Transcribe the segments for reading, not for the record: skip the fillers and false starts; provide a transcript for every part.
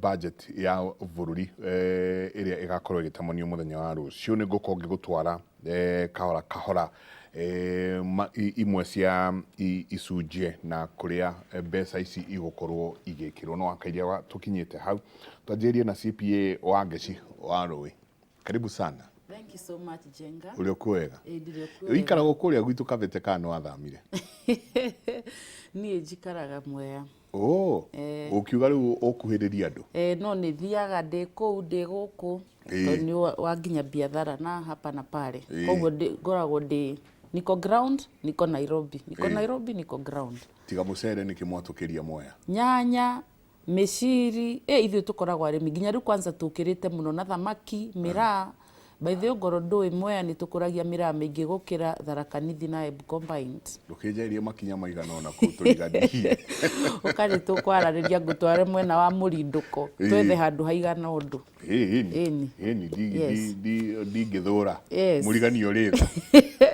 budget ya bũrũri ĩrĩa ĩgakorwo ĩgĩtamanio mũthenya wa rũciũ. Nĩ ngũkorwo ngĩgũtwara kahora kahora imwe cia icunjĩ na kũrĩa mbeca ici igũkorwo igĩkĩrwo. No wakairia tũkinyĩte hau, twanjĩrĩrie na CPA wa Ngeci wa Rũĩ. Karibu sana. Thank you so much, Jenga. Ũrĩ okuo wega? Ĩ, ndĩrĩ okuo. Ũikaragwo kũrĩa gwitũ Kabete kana nĩ wathamire? Niĩ njikaraga Mwea. Oh, ũkiuga rĩu ũkuhĩrĩria andũ. Eh, no nĩ thiaga ndĩ kũu ndĩ gũkũ tondũ nĩ wa nginya biathara na hapa na pale. Koguo ngoragwo ndĩ niko ground, niko Nairobi. Niko Nairobi, niko ground. Tiga mũcere nĩkĩ mwatũkĩria Mwea? Nyanya, mĩciri, ithuĩ tũkoragwo arĩmi nginya rĩu kwanza tũkĩrĩte mũno na thamaki, mĩraa. By the way, ngorwo ndũĩ, Mwea nĩ tũkũragia mĩraa mĩingĩ gũkĩra Tharaka Nithi na Embu combined. Ndũkĩnjarĩrie makinya maigana ũna kũu tũriganĩrie. Ũkarĩ tũkwararĩria ngũtware mwena wa Mũrindũko, twethe handũ haigana ũndũ. Ĩni. Ĩni. Ĩni. Yes. Ndingĩthũra. Yes. Mũriganio ũrĩ tha.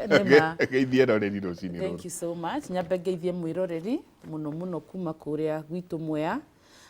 Nĩ ma. Geithie eroreri rũcinĩ rũrũ. Thank you so much. Nyambe ngeithie mwĩroreri mũno mũno kuma kũrĩa gwitũ Mwea,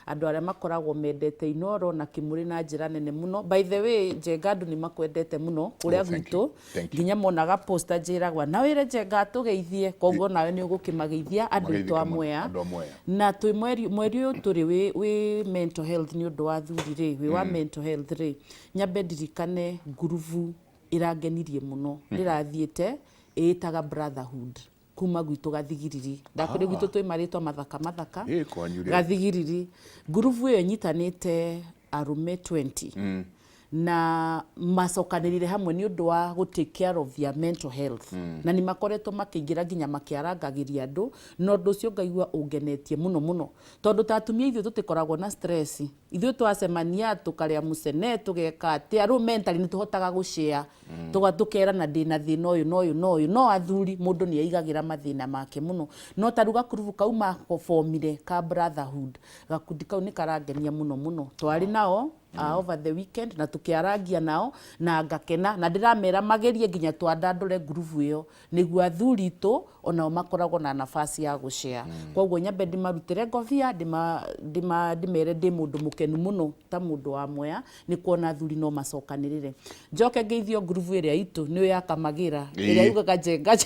andũ arĩa makoragwo mendete Inoro na Kĩmũrĩ na njĩra nene mũno. By the way, Njenga, andũ nĩ makwendete mũno kũrĩa Oh, thank gwitũ. you. Thank you. Nginya monaga poster njĩragwa na wĩre Njenga atũgeithie, koguo nawe nĩ ũgũkĩmageithia andũ aitũ a Mageithĩke mũno, Mwea. andũ a Mwea. Na twĩ mweri ũyũ tũrĩ wĩ mental health, nĩ ũndũ wa athuri rĩ, wĩ wa mental health rĩ, nyambe ndirikane ngurubu ĩrangenirie mũno ndĩrathiĩte ĩĩtaga Brotherhood kuma gwitũ Gathigiriri. Ndakwĩrĩ gwitũ twĩ marĩtwa mathaka mathaka. Ĩ, kwanyu rĩ. Gathigiriri. Ngurubu ĩyo ĩnyitanĩte arũme 20 na macokanĩrĩire hamwe nĩ ũndũ wa gũ take care of their mental health, na nĩ makoretwo makĩingĩra nginya makĩarangagĩria andũ, na ũndũ ũcio ngaigua ũngenetie mũno mũno, tondũ ta atumia ithuĩ tũtikoragwo na stress. Ithuĩ twacemania tũkarĩa mũcene, tũgeka atĩa, rĩu mentally nĩ tũhotaga gũshare, tũkerana ndĩna thĩna ũyũ na ũyũ na ũyũ. No athuri, mũndũ nĩ aigagĩra mathĩna make mũno. No ta rĩu gakurubu kau mabomire ka Brotherhood, gakundi kau nĩ karangenia mũno mũno. Twarĩ nao over the weekend na tũkĩarangia nao na ngakena, na ndĩramera magerie nginya twandandũre ngurubu ĩyo nĩguo athuri itũ onao makoragwo na nafasi ya gũshare. Koguo nyambe ndĩmarutĩre ngobia, ndĩmere ndĩ mũndũ mũkenu mũno ta mũndũ wa Mwea nĩ kuona athuri no macokanĩrĩre. Njoke ngeithio ngurubu ĩrĩa itũ nĩyo ya Kamagĩra, ĩrĩa yugaga Njenga.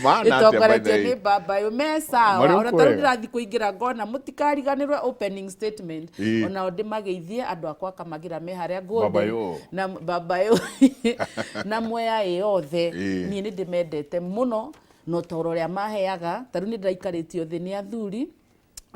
Maana atĩa, by the Ĩtongoretio way? nĩ Baba me sawa. Marĩ Ona tarĩu kwega. ndĩrathiĩ kũingĩra ngona mũtikariganĩrwe opening statement. Onao ndĩmageithie andũ akwa Kamagĩra me harĩa Baba Golden yo. na Baba yo na Mwea ĩ yothe. Niĩ nĩ ndĩmendete mũno na ũtoro ũrĩa maheaga. Ta rĩu nĩ ndĩraikarĩtio thĩ nĩ athuri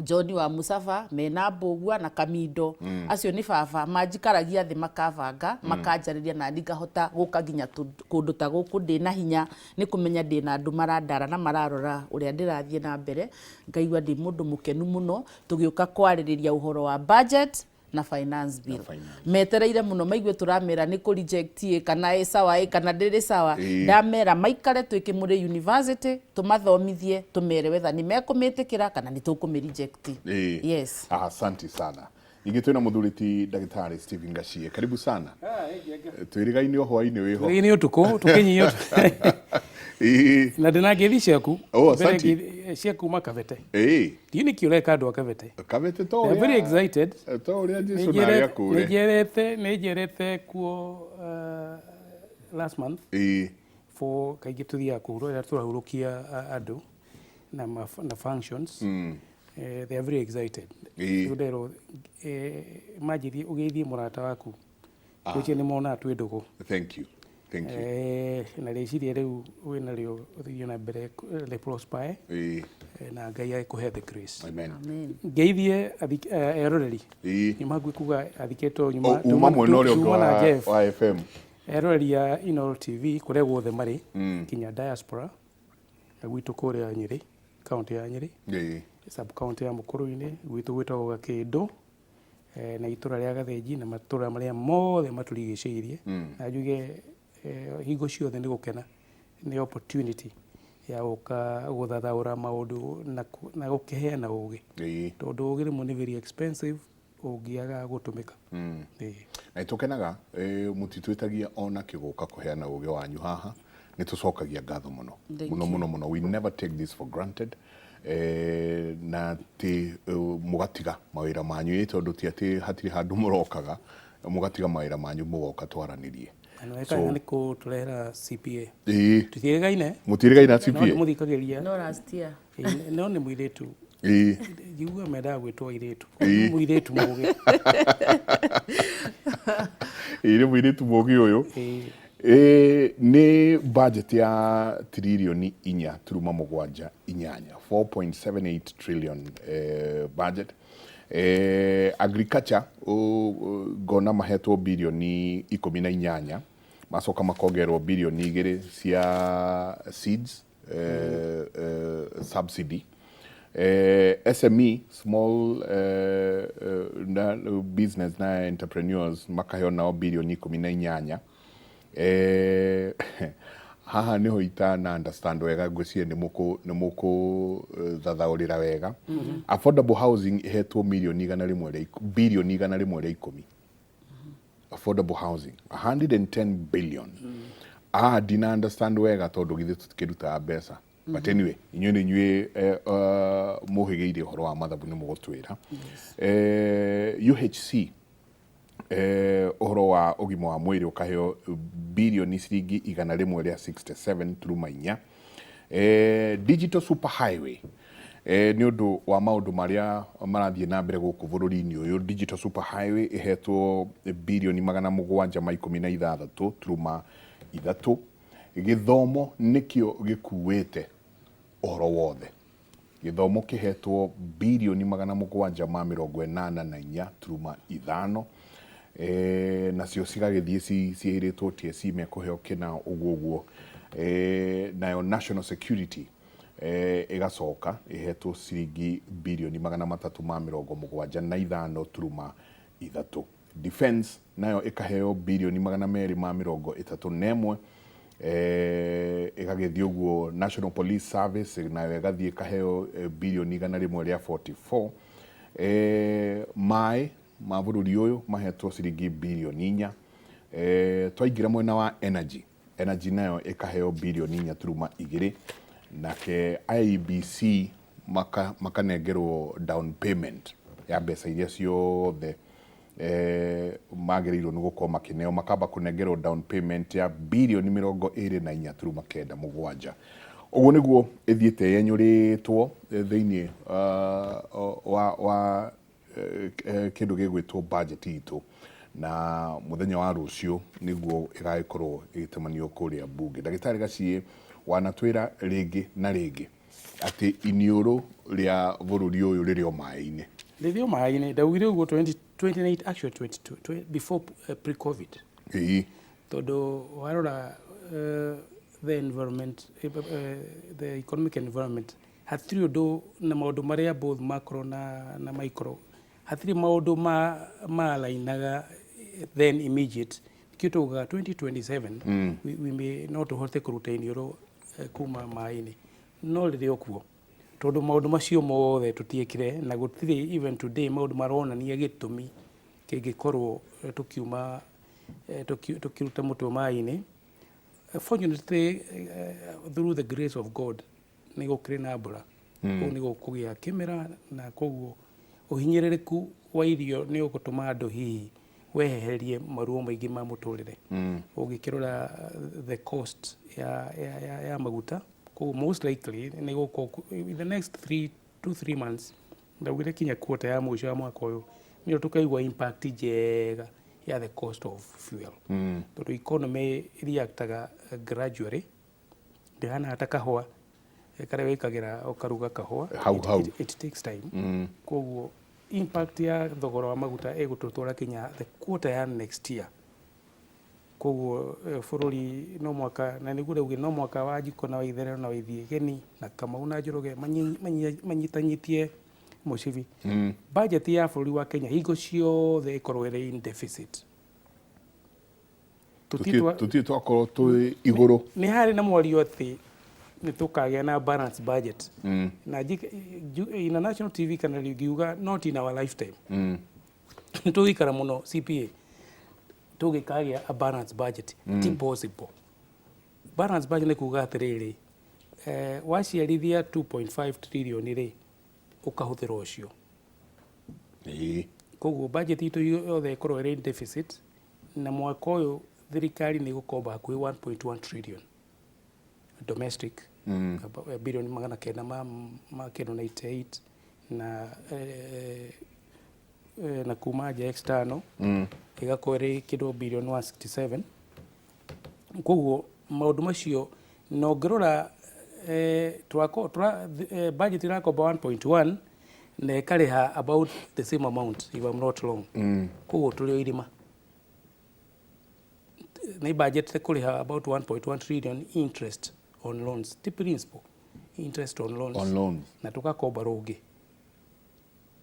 John wa Musaba mena Mbũgua na Kamindo, acio nĩ baba manjikaragia thĩ, makabanga, makanjarĩria, na niĩ ngahota gũka nginya kũndũ ta gũkũ ndĩna hinya nĩ kũmenya ndĩna andũ marandara na mararora ũrĩa ndĩrathiĩ na mbere. Ngaigua ndĩ mũndũ mũkenu mũno tũgĩũka kwarĩrĩria ũhoro wa budget na finance bill. Finance. Metereire mũno maigue tũramera nĩ kũ reject ĩ kana ĩ sawa ĩ kana ndĩrĩ sawa. Ndamera maikare twĩ Kĩmũrĩ University tũmathomithie, tũmere wetha nĩ mekũmĩtĩkĩra kana nĩ tũkũmĩ reject. Yes. Ah, asante sana. Ningĩ twĩna mũthuri ti ndagĩtarĩ Stephen Gachie. Karibu sana. Twĩrĩgaine o hwainĩ wĩho. Nĩ ũtukũ tũkĩnyihia. Na ndĩna ngeithi ciaku. Oh, Mbere asante. ngeithi cia kuma Kabete. Ndiũĩ nĩkĩ ũreka andũ a Kabete. Kabete to They are very excited. To ũrĩa Jesu na arĩa kũre. Nĩnjerete kuo last month for kaingĩ tũthiaga kũhurũka tũrahurũkia andũ na functions. They are very excited. Rĩu nderwo manjĩrie ũgeithie mũrata waku. Ũcio nĩ monaga twĩ ndũgũ. Thank you. Thank you. Na rĩciria rĩu wĩnarĩo ũthiĩ na mbere rĩ prosper na Ngai agĩkũhe the grace. Amen. Amen. Ngeithie eroreri. Nyuma hakuhĩ kuga athikĩtwo nyuma O, uma mwena ũrĩa ũngĩ tuma na Jeff. wa FM. Eroreri a Inooro TV kũrĩa guothe marĩ nginya diaspora na gwitũ kũrĩa Nyĩrĩ, kaunti ya Nyĩrĩ, sub county ya Mũkũrũ-inĩ, gwitũ gwĩtagwo Gakĩndũ na itũra rĩa Gathĩnji na matũra marĩa mothe matũrigicĩirie. Na njuge hingo ciothe nĩ gũkena nĩ opportunity ya gũka gũthathaũra maũndũ na gũkĩheana ũgĩ, tondũ ũgĩ rĩmwe nĩ very expensive ũngĩaga gũtũmĩka. Na nĩtũkenaga mũtitwĩtagia ona kĩgũka kũheana ũgĩ wanyu haha. Nĩ tũcokagia ngatho mũno Thank mũno you. Mũno mũno. We never take this for granted. Na atĩ mũgatiga mawĩra manyu, ĩ tondũ ti atĩ hatirĩ handũ mũrokaga, mũgatiga mawĩra manyu mũgoka twaranĩrie. Na nĩ weka nĩ kũtũrehera CPA. Ĩĩ. Tũtiĩrĩgaine. Mũtiĩrĩgaine na No CPA? nĩmũthikagĩrĩria. No last year. Ĩĩ, no nĩ mũirĩtu. Njiguaga mendaga gwĩtwo airĩtu. Mũirĩtu mũgĩ. Ĩĩ, nĩ mũirĩtu mũgĩ ũyũ. Ĩĩ. Ĩĩ, nĩ budget ya tiririoni 4.78, 4.78 trillion budget. Agriculture ngona mahetwo birioni 18, macoka makongerwo birioni 2 cia seeds subsidy. SME, small na, business na entrepreneurs, makaheo nao birioni 18. Haha niho itana understand wega, ngwĩciria nĩ mũkũ thathaũrĩra wega. Affordable housing ĩhetwo mirioni 100 birioni 110. Affordable housing 110 billion. Ah, ndina understand wega tondũ githĩ tũtikĩrutaga mbeca? But anyway, inyuĩ nĩ inyuĩ mũhĩgĩire ũhoro wa mathabu, nĩ mũgũtwĩra. UHC, ũhoro wa ũgima wa mwĩrĩ, ũkaheo birioni ciringi 167.4. Digital super highway, nĩ ũndũ wa maũndũ marĩa marathiĩ na mbere gũkũ bũrũri-inĩ ũyũ, digital super highway ĩhetwo birioni 716.3. Gĩthomo nĩkĩo gĩkuĩte ũhoro wothe. Gĩthomo kĩhetwo birioni 784.5. Nacio cigagĩthiĩ ciĩhĩrĩtwo TSC mekũheo kĩna ũguo ũguo. Nayo national security ĩgacoka ĩhetwo ciringi birioni 375.3. Defense nayo ĩkaheo birioni 231, ĩgagĩthiĩ ũguo. National Police Service nayo ĩgathiĩ ĩkaheo birioni 144. Maĩ ma bũrũri ũyũ mahetwo ciringi birioni 4. Twaingĩra mwena wa energy, energy nayo ĩkaheo birioni 4.2. Nake IEBC makanengerwo down payment ya mbeca iria ciothe magĩrĩirwo nĩ gũkorwo makĩneo, makamba kũnengerwo down payment ya birioni 24.97. Ũguo nĩguo ĩthiĩte yenyũrĩtwo thĩinĩ wa kĩndũ gĩgwĩtwo budget itũ, na mũthenya wa rũciũ nĩguo ĩgagĩkorwo ĩgĩtemanio kũrĩa bunge. Ndagĩtarĩ Gaciĩ, wanatwĩra rĩngĩ na rĩngĩ atĩ iniũrũ rĩa bũrũri ũyũ rĩrĩ o maĩ-inĩ. Rĩrĩ o maĩ-inĩ. Ndaugire ũguo 20, actually 22, before pre-COVID. Tondũ warora the environment, the economic environment, hatirĩ ũndũ na maũndũ marĩa both macro na micro, hatirĩ maũndũ ma maalainaga then immediate. Nikĩo tugaga 2027 we may no tũhote kũruta iniũrũ kuma maĩ-inĩ, no rĩrĩ o kuo tondũ maũndũ macio mothe tũtiĩkire na gũtirĩ even today maũndũ maronania gĩtũmi kĩngĩkorwo tũkiuma tũkĩruta mũtwe maĩ-inĩ. Fortunately, through the grace of God, nĩ gũkĩrĩ na mbura, kũu nĩ gũkũgĩa kĩmera, na koguo ũhinyĩrĩrĩku wa irio nĩ ũgũtũma andũ hihi wehererie maruo maingĩ ma mũtũrĩre. Ũngĩkĩrora the cost ya maguta, koguo most likely nĩ gũkorwo in the next 3 2 3 months, ndaugire kinya quarter ya mũico ya mwaka ũyũ, nĩyo tũkaigua impact njega ya the cost of fuel, tondũ economy reactaga gradually, ndĩhanaga ta kahũa karĩa wĩkagĩra ũkaruga kahũa. Hau hau. It takes time. Koguo impact ya thogora wa maguta ĩgũtũtwara kinya the quarter ya next year. Koguo bũrũri no mwaka, na nĩguo ndaugire no mwaka wa Njiko na Waitherero na Waithiĩgeni na Kamau na Njoroge manyitanyitie mũcibi. Budget ya bũrũri wa Kenya hingo ciothe ĩkorwo ĩrĩ in deficit. Tũtirĩ twakorwo twĩ igũrũ. Nĩ harĩ na mwario atĩ nĩ tũkagĩa na balance budget, na in a national TV kana ngiuga not in our lifetime. Nĩ tũgũikara mũno CPA tũgĩkagĩa a balance budget? Ti possible. Balance budget nĩ kuga atĩrĩrĩ, Waciarithia 2.5 trillion rĩ, ũkahũthĩra ũcio. Koguo budget itũ yothe ĩkorwo ĩrĩ in deficit, na mwaka ũyũ thirikari nĩ ĩgũkomba hakuhĩ 1.1 trillion domestic, bilioni 900 ma kĩndũ 98 na kuma nja external ĩgakorwo ĩrĩ kĩndũ bilioni 167. Koguo maũndũ macio na ũngĩrora budget ĩrakomba 1.1 na ĩkarĩha about the same amount, if I'm not wrong. Koguo tũrĩ o irima nĩ budget kũrĩha about 1.1 trillion interest on loans, ti principal, interest on loans. On loans. Na tũgakomba rũngĩ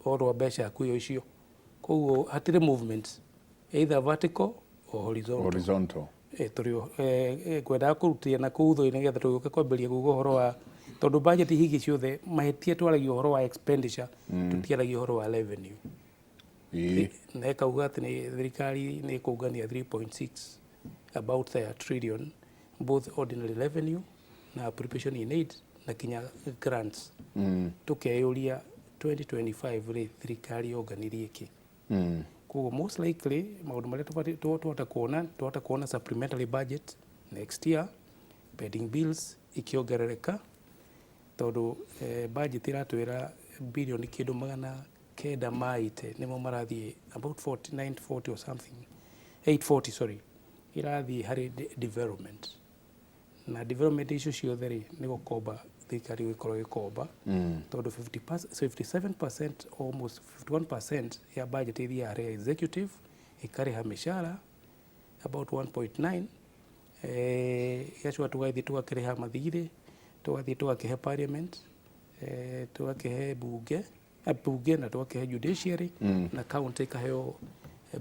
o rwa mbeca hakuhĩ icio. Koguo hatirĩ movement, either vertical or horizontal. Horizontal. Tũrĩ ngwendaga kũrutia na kũu thũ nĩgetha tũgĩũke kwambĩrĩria kuga ũhoro wa, tondũ budget higi ciothe mahĩtia twaragia ũhoro wa expenditure, tũtiaragia ũhoro wa revenue. Na ĩkauga atĩ nĩ thirikari nĩ ĩkũngania 3.6 about there trillion, both ordinary revenue na appropriation in aid na kinya grants. Tũkeyũria 2025 rĩ, thirikari yonganirie kĩ? Koguo most likely maũndũ marĩa tũbatiĩ twahota kuona supplementary budget next year, pending bills ikĩongerereka, tondũ budget ĩratwĩra bilioni kĩndũ 900 ma 80 nĩmo marathiĩ, about 40, 940 or something, 840, sorry, irathiĩ harĩ development. Na development icio ciothe rĩ, nĩ gũkomba thirikari gũkorwo ĩgĩkomba, tondũ 57%, almost 51% ya budget ĩthiaga harĩ executive, ĩkarĩha mĩcara about 1.9, ĩgacoka tũgathiĩ tũgakĩrĩha mathirĩ, tũgathiĩ tũgakĩhe parliament, tũgakĩhe bunge na tũgakĩhe judiciary, na county ikaheo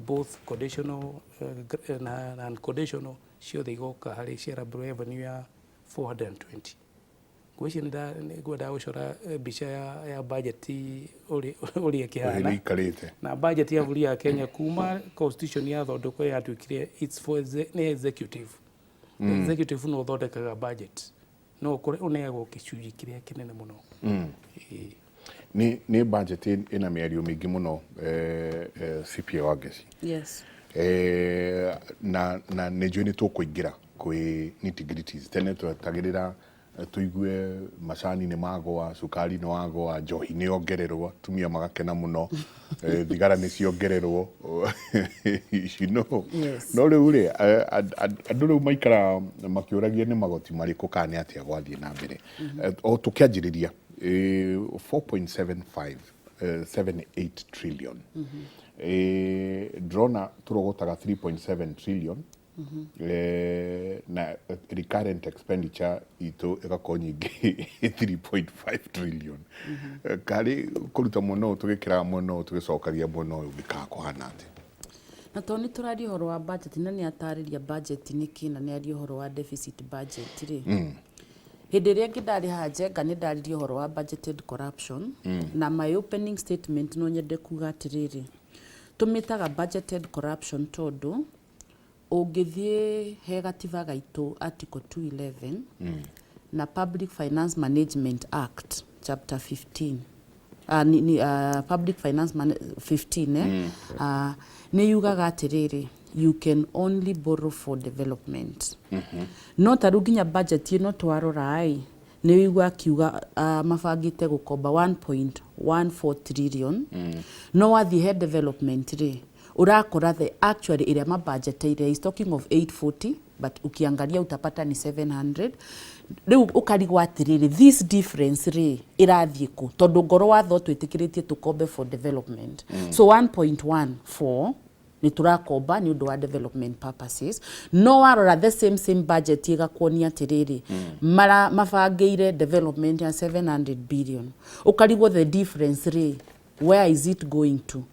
both conditional na unconditional, ciothe igoka harĩ shareable revenue ya 420. Ngwĩciria nĩ ngwendaga gũcora mbica ya budget ũrĩa ĩkĩhana. Ũrĩa ĩikarĩte. Na budget ya bũrũri ya Kenya kuma constitution yathondekwo yatuĩkire it's for nĩ executive. Executive no ũthondekaga budget, no ũkore ũneagwo gĩcunjĩ kĩrĩa kĩnene mũno. Ĩĩ. Nĩ budget ĩna mĩario mĩingĩ mũno, CPA Wangeci. Yes. Na nĩ njũĩ nĩ tũkũingĩra kwĩ nitty gritties. Tene twetagĩrĩra tũigue macani nĩ magũa, cukari nĩ wagũa, njohi nĩ yongererwo, atumia magakena mũno, thigara nĩ ciongererwo. Yes. No rĩu rĩ, andũ rĩu maikara makĩũragia nĩ magoti marĩkũ kana nĩ atĩa gwathiĩ na mbere. O tũkĩanjĩrĩria, 4.75 78 trillion, ndĩrona tũrogotaga 3.7 trillion, na recurrent expenditure itũ ĩgakorwo nyingĩ 3.5 trillion. Karĩ kũruta mwena ũyũ tũgĩkĩraga mwena ũyũ tũgĩcokagia mwena ũyũ ũngĩ, kana kũhana atĩa? Na tondũ nĩ tũraria ũhoro wa budget na nĩ atarĩria budget nĩ kĩ, na nĩ aria ũhoro wa deficit budget rĩ, hĩndĩ ĩrĩa ĩngĩ ndarĩ haha Njenga nĩ ndaririe ũhoro wa budgeted corruption. Na my opening statement, no nyende kuga atĩrĩrĩ, tũmĩtaga budgeted corruption tondũ ũngĩthiĩ he gatiba gaitũ article 211 na Public Finance Management Act chapter 15, ni Public Finance 15, nĩ yugaga atĩrĩrĩ, you can only borrow for development. No ta rĩu nginya budget ĩno twarora ĩ, nĩ wĩigua akiuga mabangĩte gũkomba 1.14 trillion, no wathiĩ he development rĩ, ũrakora the actually ĩrĩa mabudgeteire is talking of 840, but ukiangalia utapata ni 700. Rĩu ũkarigwo atĩrĩrĩ, this difference rĩ, ĩrathiĩ kũ? Tondũ ngoro watho twĩtĩkĩrĩtie tũkombe for development. So 1.14 nĩ tũrakomba nĩ ũndũ wa development purposes, no warora the same budget ĩgakuonia atĩrĩrĩ, mara mabangĩire development ya 700 billion. Ũkarigwo the difference rĩ, where is it going to?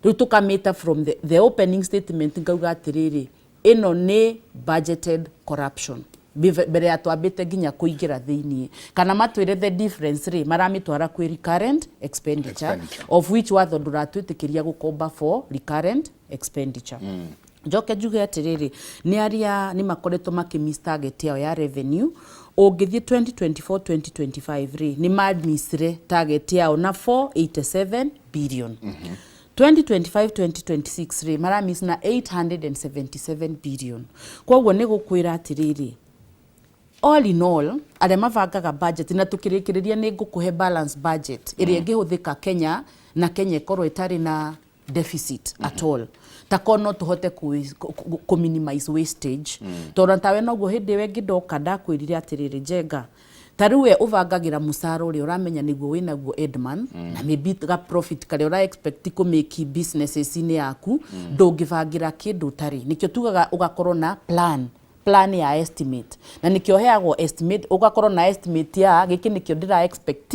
Rĩu tũkamĩta from the opening statement, ngauga atĩrĩrĩ, ĩno nĩ budgeted corruption. Mbere ya twambĩte nginya kũingĩra thĩiniĩ kana matwĩre the difference rĩ, maramĩtwara kwĩ recurrent expenditure, Expenditure. Of which watho ndũratwĩtĩkĩria gũkomba for recurrent expenditure. Njoke njuge atĩrĩrĩ, nĩ arĩa nĩ makoretwo makĩ miss target yao ya revenue. Ũngĩthiĩ 2024 2025 rĩ, nĩ mamissire target yao na 487 billion. 2025 2026 rĩ, maramiss na 877 billion. Koguo nĩ gũkwĩra atĩrĩrĩ, all in all, arĩa mabangaga budget, na tũkĩrĩkĩrĩria nĩ ngũkũhe balance budget ĩrĩa ĩngĩhũthĩka Kenya na Kenya ĩkorwo ĩtarĩ na deficit at all, ta no tũhote kũ minimize wastage, tondũ tawe noguo hĩndĩ ĩyo ĩngĩ ndoka ndakwĩrire atĩrĩrĩ, Njenga, ta rĩu we ũbangagĩra mũcara ũrĩa ũramenya nĩguo wĩnaguo end month, na maybe ga profit karĩa ũra expect kũ make businesses-inĩ yaku. Ndũngĩbangĩra kĩndũ ũtarĩ. Nĩkĩo tugaga ũgakorwo na plan ya estimate, na nĩkĩo heagwo estimate, ũgakorwo na estimate ya gĩkĩ nĩkĩo ndĩra expect,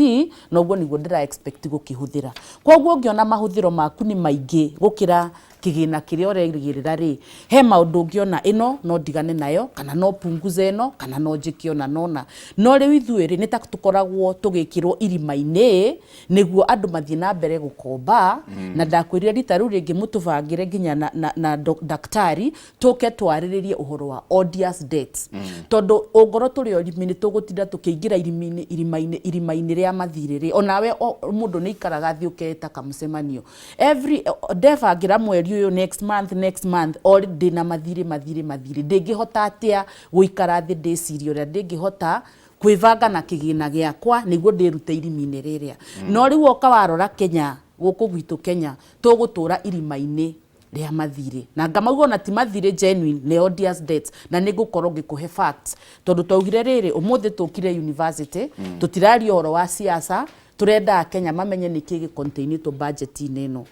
na ũguo nĩguo ndĩra expect gũkĩhũthĩra. Koguo ũngĩona mahũthĩro maku nĩ maingĩ gũkĩra kĩgĩna kĩrĩa ũrerĩgĩrĩra rĩ, he maũndũ ũngĩona ĩno no ndigane nayo, kana no punguze ĩno, kana no njĩke ona nona. No rĩu ithuĩ rĩ, nĩ ta tũkoragwo tũgĩkĩrwo irima-inĩ nĩguo andũ mathiĩ na mbere gũkomba. Na ndakwĩrire rita rĩu rĩngĩ mũtũbangĩre nginya na daktari tũke twarĩrĩrie ũhoro wa odious debts, tondũ ũngorwo tũrĩ orimi nĩ tũgũtinda tũkĩingĩra irimi-inĩ, irima-inĩ, irima-inĩ rĩa mathirĩ rĩ. Onawe mũndũ nĩ ikaraga thĩ ũketa kamũcemanio every ndebangĩra mweri ũyũ, next month, next month, o ndĩna mathirĩ, mathirĩ, mathirĩ, ndĩngĩhota atĩa gũikara thĩ ndĩcirie ũrĩa ndĩngĩhota kwĩbanga na kĩgĩna gĩakwa nĩguo ndĩrute irima-inĩ rĩrĩa. No rĩu oka warora Kenya, gũkũ gwitũ Kenya, tũgũtũra irima-inĩ rĩa mathirĩ, na ngamauga ona ti mathirĩ genuine, nĩ odious debts. Na nĩ ngũkorwo ngĩkũhe facts, tondũ twaugire rĩrĩ, ũmũthĩ tũkire university, tũtiraria ũhoro wa siasa, tũrenda Akenya mamenye nĩkĩ gĩcontainĩtwo budget-inĩ ĩno.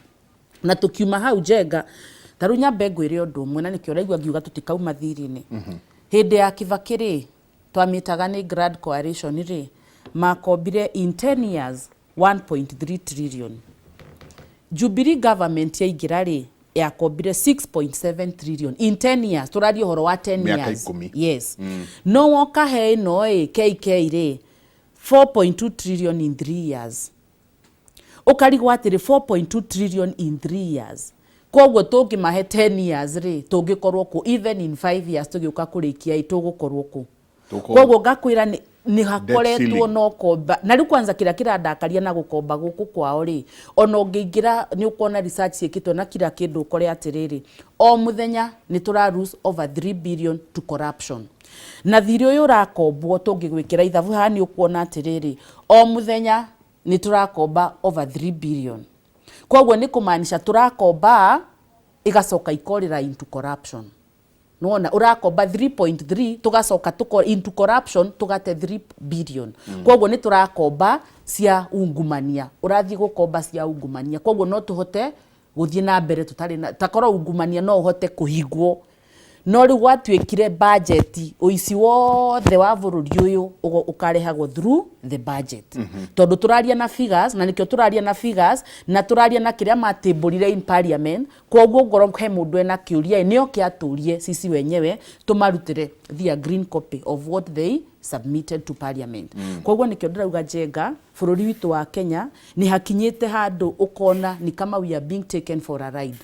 Na tukiuma hau, Njenga, ta rĩu nyambe ngwĩre ũndũ ũmwe, na nĩkĩo ũraigua ngiuga tũtikauma thirĩ-inĩ. Hĩndĩ ya Kibaki rĩ, twamĩtaga nĩ Grand Coalition rĩ, makombire in 10 years 1.3 trillion. Jubilee government yaingĩra rĩ, yakombire 6.7 trillion in 10 years. Tũraria ũhoro wa 10 Mĩaka years. 10. Yes. No woka he ĩno ĩ KK rĩ, 4.2 trillion in 3 years. Ũkarigwo atĩrĩ, 4.2 trillion in 3 years, koguo tũngĩmahe 10 years rĩ, tũngĩkorwo kũ? Even in 5 years tũgĩũka kũrĩkia ĩ, tũgũkorwo kũ? Koguo ngakwĩra nĩ hakoretwo ceiling. No komba. Na rĩu kwanza kĩrĩa kĩrandakaria na gũkomba gũkũ kwao rĩ, ona ũngĩingĩra nĩ ũkuona research ciĩkĩtwo na kila kĩndũ, ũkore atĩrĩrĩ, o mũthenya nĩ tũra lose over 3 billion to corruption. Na thirĩ ũyũ ũrakombwo, tũngĩgwĩkĩra ithabu haha, nĩ ũkuona atĩrĩrĩ, o mũthenya nĩ tũrakomba over 3 billion. Koguo nĩ kũmaanisha tũrakomba ĩgacoka ikorĩra into corruption. Nona ũrakomba 3.3, tũgacoka tũko into corruption, tũgate 3 billion. Koguo nĩ tũrakomba cia ungumania, ũrathiĩ gũkomba cia ungumania. Koguo no tũhote gũthiĩ na mbere tũtarĩ na takorwo ungumania no ũhote kũhingwo. No rĩu gwatuĩkire budget, ũici wothe wa bũrũri ũyũ ũkarehagwo through the budget, tondũ tũraria na figures, na nĩkĩo tũraria na figures na tũraria na kĩrĩa matĩmbũrire in parliament. Koguo ngorwo he mũndũ ena kĩũria, nĩ oke atũrie, sisi wenyewe tũmarutĩre their green copy of what they submitted to parliament. Koguo nĩkĩo ndĩrauga, Njenga, bũrũri witũ wa Kenya nĩ hakinyĩte handũ ũkona ni kama we are being taken for a ride.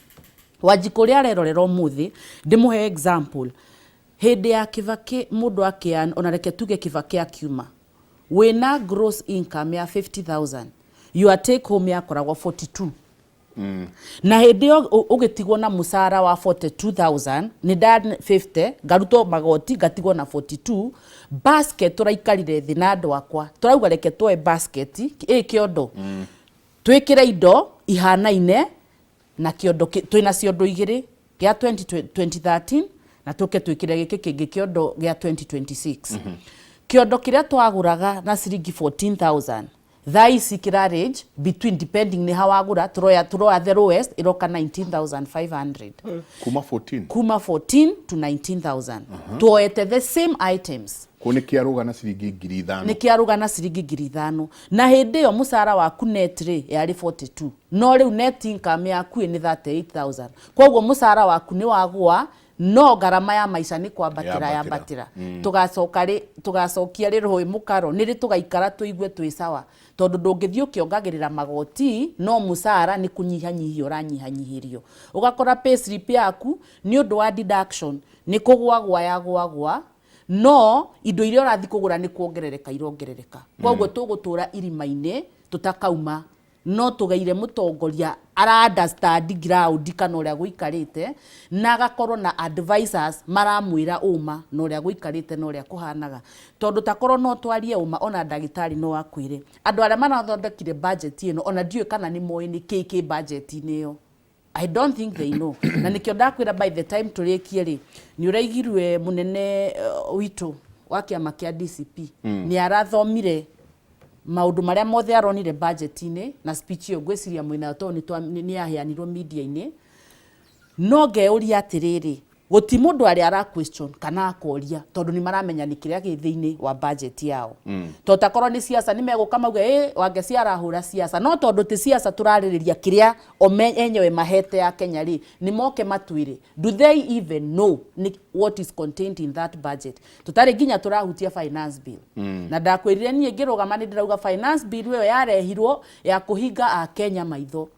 Wanjikũ ũrĩa arerorera ũmũthĩ, ndĩmũhe example. Hĩndĩ ya Kibaki, mũndũ akĩan, ona reke tuge Kibaki akiuma, wĩna gross income ya 50,000, your take home yakoragwo 42. Na hĩndĩ ĩyo ũgĩtigwo na mũcara wa 42,000, nĩ nda 50 ngarutwo magoti, ngatigwo na 42. Basket tũraikarire thĩ na andũ akwa, tũrauga reke tuoe basket ĩ kĩondo, twĩkĩre indo ihanaine na kĩondo twĩna ciondo igĩrĩ, gĩa 20 2013, na tũke twĩkĩre gĩkĩ kĩngĩ kĩondo gĩa 2026. Kĩondo kĩrĩa twagũraga na ciringi 14,000, thaa ici kĩra range between, depending nĩ ha wagũra, tũroya the lowest ĩroka 19,500. Kuma 14? Kuma 14 to 19,000, tuoete the same items. Kũ nĩ kĩarũga na ciringi 5,000. Nĩ kĩarũga na ciringi 5,000. Na hĩndĩ ĩyo mũcara waku net rĩ, yarĩ 42, no rĩu net income yaku ĩ nĩ 38,000. Koguo mũcara waku nĩ wagũa, no ngarama ya maica nĩ kwambatĩra. Yambatĩra. Yambatĩra. Tũgacoka rĩ, tũgacokia rĩ rũĩ mũkaro? Nĩ rĩ tũgaikara tũigue twĩ sawa? Tondũ ndũngĩthiĩ ũkĩongagĩrĩra magoti, no mũcara nĩ kũnyihanyihia ũranyihanyihĩrio. Ũgakora pay slip yaku nĩ ũndũ wa deduction nĩ kũgwagwa yagwagwa. No indo iria ũrathiĩ kũgũra nĩ kuongerereka irongerereka, koguo tũgũtũra irima-inĩ tũtakauma. No tũgeire mũtongoria ara understand ground kana ũrĩa gũikarĩte, na agakorwo na advisors maramwĩra ũma na ũrĩa gũikarĩte na ũrĩa kũhanaga, tondũ takorwo no twarie ũma, ona ndagĩtarĩ no akwĩre andũ arĩa marathondekire budget ĩno ona ndiũĩ kana nĩ moĩ nĩ kĩ kĩ budget-inĩ ĩyo. I don't think they know. Na nikio ndakwĩra by the time tũrĩkie rĩ, nĩ ũraigirwe mũnene witũ wa kĩama kĩa DCP nĩ arathomire maũndũ marĩa mothe aronire budget-inĩ na speech ĩyo ngwĩciria mwĩnayo tondũ nĩ yaheanirwo media-inĩ. No ngeyũria atĩrĩrĩ, gũti mũndũ arĩa ara question kana akoria, tondũ nĩ maramenya nĩ kĩrĩa gĩ thĩinĩ wa budget yao. To takorwo nĩ siasa nĩ megũka mauge ĩ Wangeci arahũra siasa, no tondũ ti siasa tũrarĩrĩria kĩrĩa o enyewe mahete ya Kenya rĩ, nĩ moke matwĩre, do they even know what is contained in that budget? Tũtarĩ nginya tũrahutia finance bill. Na ndakwĩrire niĩ ngĩrũgama nĩ ndĩrauga finance bill ĩyo yarehirwo ya kũhinga Akenya maitho,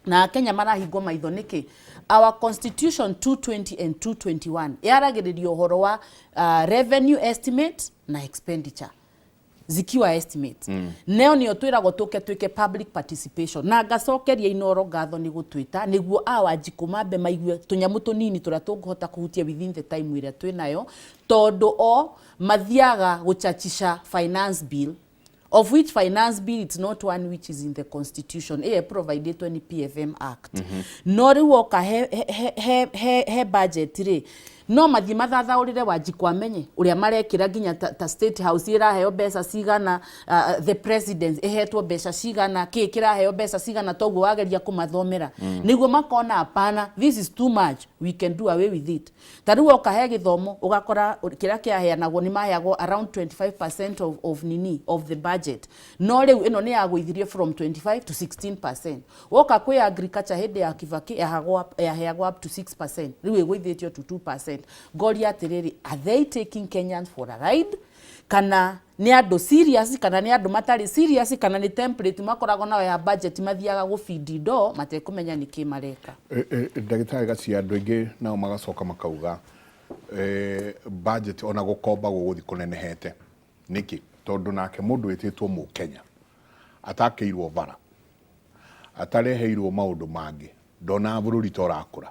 na Akenya marahingwo maitho nĩkĩ? Our constitution 220 and 221 yaragĩrĩria ũhoro wa revenue estimate na expenditure zikiwa estimate. Neo nĩo twĩragwo tũke twĩke public participation, na ngacokeria Inoro ngatho nĩ gũtwĩta nĩguo awanjikũ mambe maigue tũnyamũ tũnini tũrĩa tũngĩhota kũhutia within the time ĩrĩa twĩnayo, tondũ o mathiaga gũchachisha finance bill, of which finance bill, it's not one which is in the constitution, ĩyo providetwo nĩ PFM Act. No rĩu oka he budget rĩ, no mathiĩ mathathaũrĩre Wanjikũ amenye ũrĩa marekĩra nginya ta State House ĩraheo mbeca cigana, the president ĩhetwo mbeca cigana, kĩ kĩraheo mbeca cigana. Toguo wageria kũmathomera nĩguo makona hapana, this is too much, we can do away with it. Ta rĩu oka he gĩthomo, ũgakora kĩrĩa kĩaheanagwo nĩ maheagwo around 25% of nini of the budget, no rĩu ĩno nĩ yagũithirie from 25 to 16%. Woka kwĩ agriculture, hĩndĩ ya Kibaki yaheagwo up to 6%, rĩu ĩgũithĩtio to 2%. Ngoria atĩrĩrĩ, are they taking Kenyans for a ride, kana nĩ andũ serious, kana nĩ andũ matarĩ serious, kana nĩ template makoragwo nayo ya budget mathiaga gũbindi ndo matekũmenya nĩ kĩ mareka? Ndagĩtarĩ Gacia, andũ aingĩ nao magacoka makauga budget ona gũkomba gũgũthiĩ kũnenehete nĩkĩ? Tondũ nake mũndũ wĩtĩtwo mũkenya atakĩirwo bara, atareheirwo maũndũ mangĩ, ndonaga bũrũri ta ũrakũra.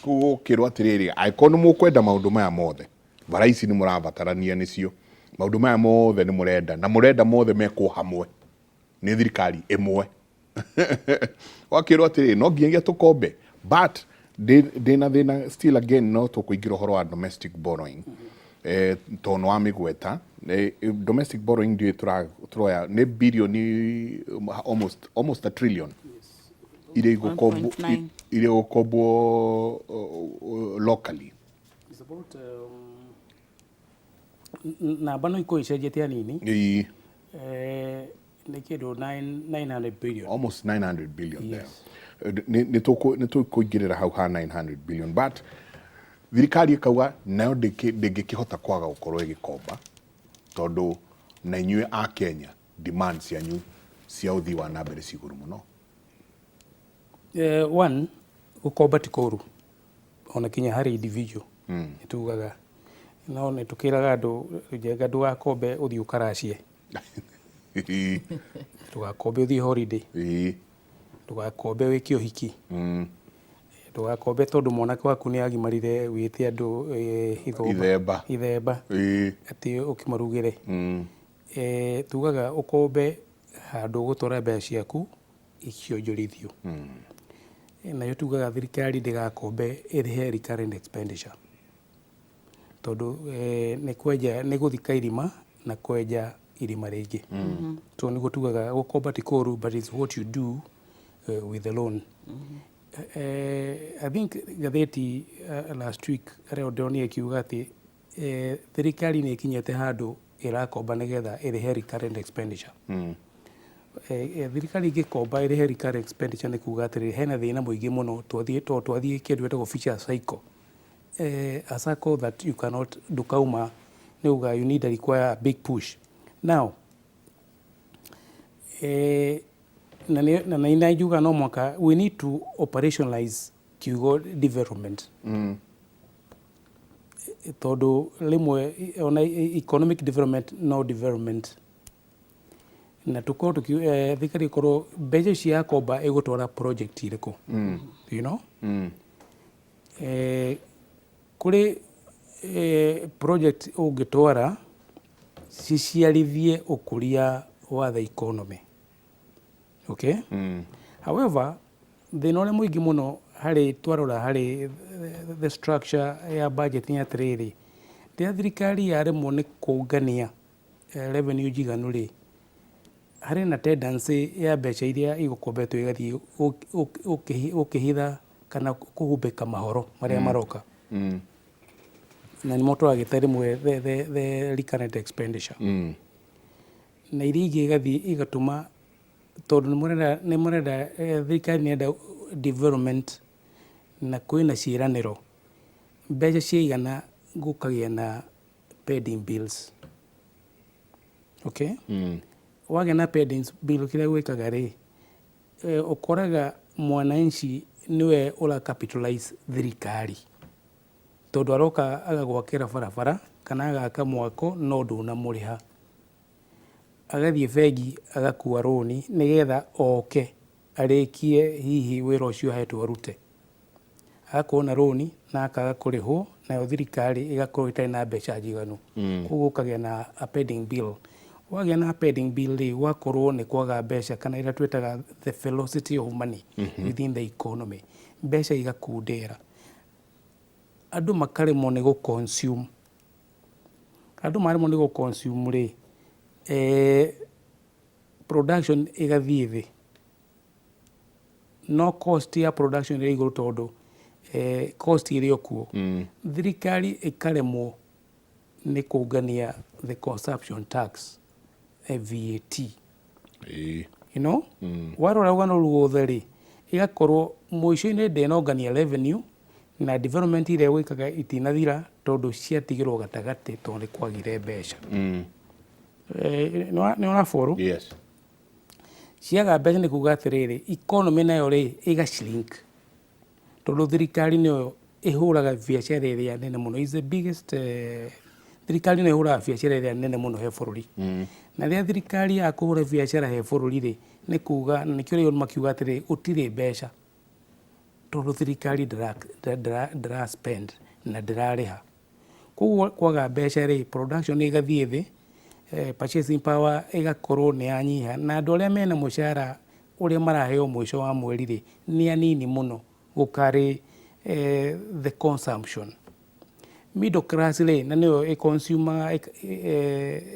Koguo gũkĩrwo atĩrĩrĩ, angĩkorwo nĩ mũkwenda maũndũ maya mothe, bara ici nĩ mũrabatarania nĩcio, maũndũ maya mothe nĩ mũrenda, na mũrenda mothe mekwo hamwe nĩ thirikari ĩmwe, wakĩrwo atĩrĩrĩ, no nginyagia tũkombe. But ndĩna thĩna still again, no tũkũingĩra ũhoro wa domestic borrowing, tondũ nĩ wamĩgweta. Domestic borrowing ndiũĩ tũroya nĩ birioni almost a trillion iria igũkombwo 1.9. iria igũkombwo locally. It's about namba no ikorwo icenjetie hanini. Nĩ kĩndũ 900 billion. Almost 900 billion there. Yes. Nĩ tũkũingĩrĩra hau ha 900 billion, but thirikari ĩkauga nayo ndĩngĩkĩhota kwaga gũkorwo ĩgĩkomba, tondũ na inyuĩ a Kenya demand cianyu cia ũthii wa na mbere ci igũrũ mũno. One, gũkomba ti kũru ona kinya harĩ individual. Nĩ tugaga no nĩ tũkĩraga andũ njenga ndũgakombe ũthiĩ ũkaracie, ndũgakombe ũthiĩ holiday, ndũgakombe wĩke ũhiki, ndũgakombe tondũ mwanake waku nĩ agimarire wĩte andũ ithomba. Ithemba. Ithemba. Atĩ ũkĩmarugĩre. Tugaga ũkombe handũ ũgũtwara mbeca ciaku icionjorithio. Nayo tugaga thirikari ndĩgakombe ĩrĩhe recurrent expenditure, tondũ nĩ kwenja, nĩ gũthika irima na kwenja irima rĩngĩ. So nĩguo tugaga gũkomba ti kũru, but it's what you do with the loan. I think ngathĩti last week arĩa ndĩronire ĩkiuga atĩ thirikari nĩ ĩkinyĩte handũ ĩrakomba nĩgetha ĩrĩhe recurrent expenditure. Thirikari ĩngĩkomba ĩrĩhe recurrent expenditure, nĩ kuga atĩrĩrĩ, hena thĩna mũingĩ mũno twathiĩ, tondũ twathiĩ kĩndũ gĩtagwo vicious cycle, a cycle that you cannot, ndũkauma, nĩ uga you need a require a big push now. Na nĩ njuga no mwaka we need to operationalize kiugo development. Tondũ rĩmwe ona economic development no development na tũkorwo tũki thirikari ĩkorwo mbeca ici yakomba ĩgũtwara project irĩkũ? Kũrĩ project ũngĩtwara ciciarithie ũkũria wa the economy, okay? However, thĩna ũrĩa mũingĩ mũno harĩ twarora harĩ the structure ya budget nĩ atĩrĩrĩ, rĩrĩa thirikari yaremwo nĩ kũngania revenue njiganu rĩ, harĩ na tendency ya mbeca iria igũkombetwo igathiĩ gũkĩhitha kana kũhumbĩka mahoro marĩa maroka, na nĩmo tũragĩta rĩmwe the recurrent expenditure, na iria ingĩ igathiĩ igatũma, tondũ nĩ mũrenda thirikari nĩ ĩrenda development na kwĩna ciĩranĩro, mbeca ciaigana gũkagĩa na pending bills, okay? Wagĩa na pending bill, kĩrĩa gwĩkaga rĩ, ũkoraga mwananchi nĩwe ũra capitalize thirikari, tondũ aroka agagwakĩra barabara kana agaka mwako no ndũnamũrĩha, agathiĩ bengi agakua rũni nĩgetha oke arĩkie hihi wĩra ũcio ahetwo arute, agakorwo na rũni na akaga kũrĩhwo, nayo thirikari ĩgakorwo ĩtarĩ na mbeca njiganu. Koguo ũkagĩa na a pending bill. Wagĩa na pending bill rĩ, gwakorwo nĩ kwaga mbeca, kana ĩrĩa twĩtaga the velocity of money within the economy, mbeca igakundera, andũ makaremwo nĩ gũ consume. Andũ maremwo nĩ gũ consume rĩ, production ĩgathiĩ thĩ, no cost ya production ĩrĩ igũrũ, tondũ cost ĩrĩ o kuo. Thirikari ĩkaremwo nĩ kũngania the consumption tax, VAT. Warora rũgano ruothe rĩ, ĩgakorwo mũico-inĩ ndĩnongania revenue, na development iria gwĩkaga itinathira tondũ ciatigĩrwo gatagatĩ tondũ nĩ kwagire mbeca. Nĩ ũraborũ? Yes. Ciaga mbeca nĩ kuga atĩrĩrĩ, economy nayo rĩ ĩga shrink, tondũ thirikari nĩyo ĩhũraga biacara ĩrĩa nene mũno, is the biggest, thirikari nĩyo ĩhũraga biacara ĩrĩa nene mũno he bũrũri. Na rĩrĩa thirikari ya kũhũra biacara he bũrũri rĩ, nĩ kuga na nĩkĩo rĩu makiuga atĩrĩ, gũtirĩ mbeca, tondũ thirikari ndĩra spend na ndĩrarĩha. Koguo kwaga mbeca rĩ, production ĩgathiĩ thĩ, purchasing power ĩgakorwo nĩ yanyiha, na andũ arĩa mena mũcara ũrĩa maraheo mũico wa mweri rĩ, nĩ anini mũno gũkarĩ the consumption. Middle class rĩ, na nĩyo ĩ-consume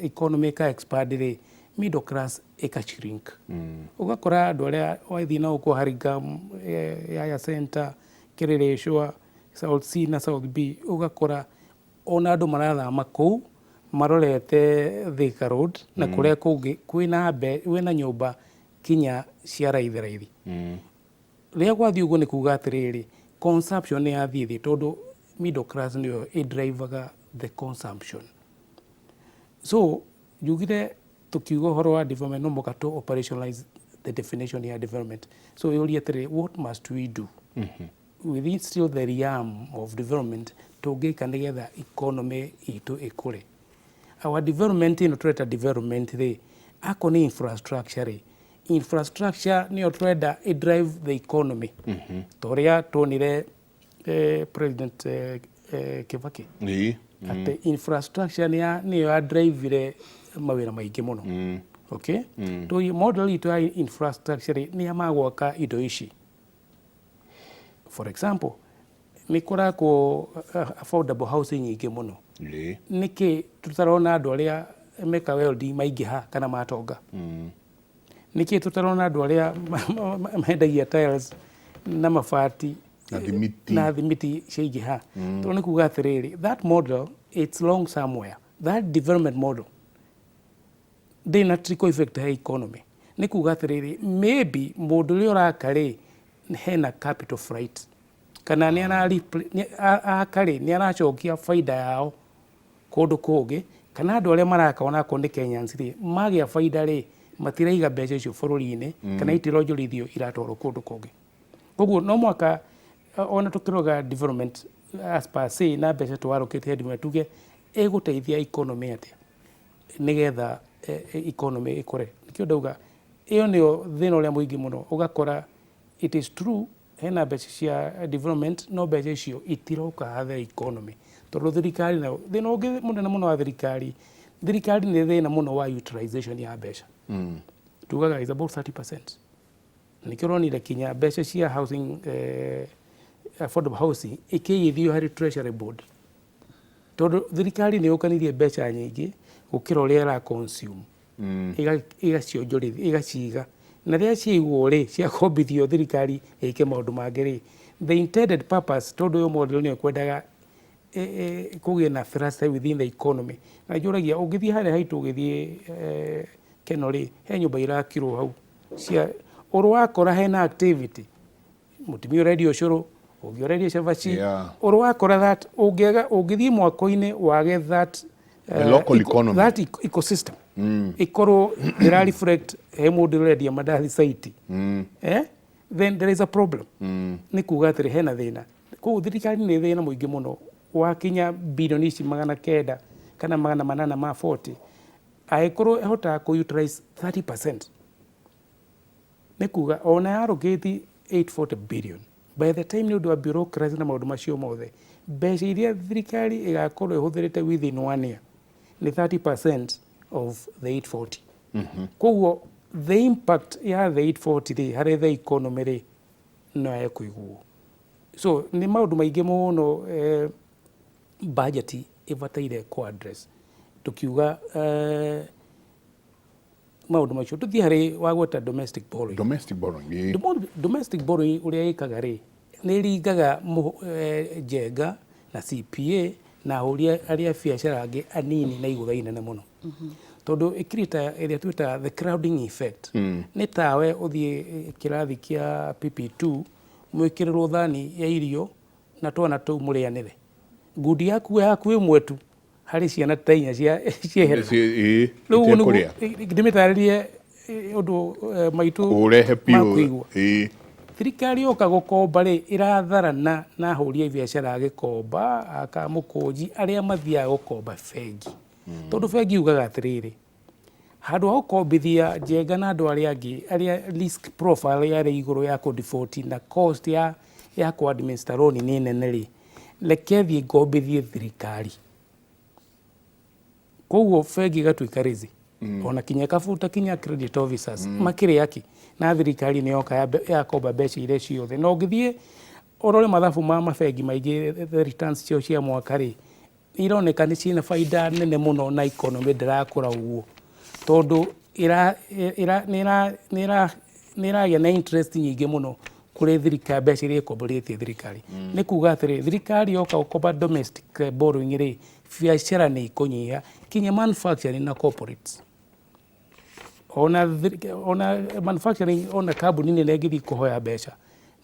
economy ĩka expand rĩ, middle class ĩka shrink. Ũgakora andũ arĩa wathiĩ nao kũ Hurlingham, Yaya Center, Kileleshwa, South C na South B, ũgakora ona andũ marathama kũu marorete Thika Road na kũrĩa kũngĩ kwĩna nyũmba kinya cia raithi raithi. Rĩrĩa gwathiĩ ũguo, nĩ kuga atĩrĩrĩ, consumption nĩ yathiĩ thĩ, tondũ middle class nĩyo ĩdrivaga the consumption. So njugire tukiuga ũhoro wa development, no mũhaka to operationalize the definition ya development. So yũria atĩrĩrĩ, what must we do within still the realm of development tũngĩka nĩgetha economy itũ ĩkũre? Our development ĩno tũreta development rĩ, akorwo nĩ infrastructure rĩ, infrastructure nĩyo tũrenda ĩ drive the economy, ta ũrĩa tuonire President Kibaki, atĩ infrastructure nĩyo ya drivire mawĩra maingĩ mũno, okay? Tũ model itũ ya infrastructure rĩ, nĩ ya magwaka indo ici. For example, nĩ kũrakwo affordable housing nyingĩ mũno. Nĩkĩ tũtarona andũ arĩa meka welding maingĩha kana matonga? Nĩkĩ tũtarona andũ arĩa mendagia tiles na mabati na thimiti na thimiti ciaingĩha? Tondũ nĩ kuga atĩrĩrĩ, that model, it's wrong somewhere. That development model ndĩrĩ na trickle effect he economy. Nĩ kuga atĩrĩrĩ, maybe mũndũ ũrĩa ũraka rĩ, hena capital flight, kana nĩ aka rĩ, nĩ aracokia baida yao kũndũ kũngĩ, kana andũ arĩa maraka onakorwo nĩ Kenyans rĩ, magĩa baida rĩ, matiraiga mbeca icio bũrũri-inĩ, kana itironjorithio, iratwarwo kũndũ kũngĩ. Koguo no mwaka Ona tũkĩroga development as per se na mbeca tũwarũkĩte hĩndĩ ĩmwe tuge ĩgũteithia economy atĩa nĩgetha economy ĩkũre. Nĩkĩo ndauga ĩyo nĩyo thĩna ũrĩa mũingĩ mũno. Ũgakora it is true hena mbeca cia development, no mbeca icio itiroka the economy, tondũ thirikari nayo, thĩna ũngĩ mũnene mũno wa thirikari, thirikari nĩ thĩna mũno wa utilization ya mbeca. Tugaga is about 30%. Nĩkĩo ũronire kinya mbeca cia housing, affordable housing ikĩigithio harĩ Treasury Board, tondũ thirikari nĩ yũkanirie mbeca nyingĩ gũkĩra ũrĩa ĩra consume. Igacionjorithia, igaciga, na rĩrĩa ciaigwo rĩ, ciakombithio thirikari ĩke maũndũ mangĩ rĩ, the intended purpose, tondũ ĩyo model nĩyo ĩkwendaga kũgĩe na thrust within the economy. Na njũragia, ũngĩthiĩ harĩa haitũ, ũgĩthiĩ Keno rĩ, he nyũmba irakirwo hau cia ũrĩ wakora hena activity, mũtumia ũrendia ũcũrũ, ũngĩ ũrendia cabaci. Ũrĩ wakora that ũngĩaga, ũngĩthiĩ mwako-inĩ wage that The local economy. That ecosystem ikorwo ĩra reflect he mũndũ ũrendia mandathi site, then there is a problem. Nĩ kuga atĩrĩ, hena thĩna. Koguo thirikari nĩ thĩna mũingĩ mũno. Wakinya bilioni ici 900 kana 800 ma 40, angĩkorwo ĩhotaga kũ utilize 30%, nĩ kuga ona yarũkĩti 840 billion, by the time, nĩ ũndũ wa bureaucracy na maũndũ macio mothe, mbeca iria thirikari ĩgakorwo ĩhũthĩrĩte within one year nĩ 30% of the 840. Koguo the impact ya the 840 rĩ, harĩ the economy rĩ, no ekũiguo. So nĩ maũndũ maingĩ mũno budget ĩbataire kũ address. Tukiuga maũndũ macio, tũthiĩ harĩ wagweta domestic borrowing. Domestic borrowing, ĩĩ. Domestic borrowing, ũrĩa ĩkaga rĩ, nĩ ĩringaga njenga na CPA na ahũri arĩa biacara angĩ anini na igũtha inene mũno, tondũ ĩkirita ĩrĩa twĩtaga the crowding effect. Nĩ tawe ũthiĩ kĩrathi kĩa PP2, mwĩkĩrĩrwo thani ya irio na twana tũu, mũrĩanĩre ngundi yaku yaku ĩmwe tu harĩ ciana ta inya cia cieherera. Rĩu ũguo nĩguo itekũrĩa. Ndĩmĩtarĩrie ũndũ maitũ ũrehe biũ makũigua. Thirikari yoka gũkomba rĩ, ĩratharana na ahũri a biacara a gĩkomba, akamũkũnji, arĩa mathiaga gũkomba bengi, tondũ bengi yugaga atĩrĩrĩ, handũ ha gũkombithia njenga na andũ arĩa angĩ arĩa risk profile yarĩ igũrũ ya kũ default na cost ya kũ administer loan nĩ nene rĩ, reke thiĩ ngombithie thirikari. Koguo bengi ĩgatuĩka lazy, ona kinya ĩkabuta kinya credit officers makĩrĩ aki, na thirikari nĩ yoka yakomba mbeca iria ciothe. Na ũngĩthiĩ ũrore mathabu ma mabengi maingĩ, the returns ciao cia mwaka rĩ, ironeka nĩ ciĩna baida nene mũno, na economy ndĩrakũra ũguo, tondũ ĩra ĩra nĩ ĩra nĩ ĩra nĩ ĩragĩa na interest nyingĩ mũno kũrĩ thirikari, mbeca iria ĩkomborĩtie thirikari. Nĩ kuga atĩrĩ, thirikari yoka gũkomba domestic borrowing rĩ, biacara nĩ ikũnyiha, kinya manufacturing na corporates. Ona manufacturing, ona kambuni nene ĩngĩthiĩ kũhoya mbeca,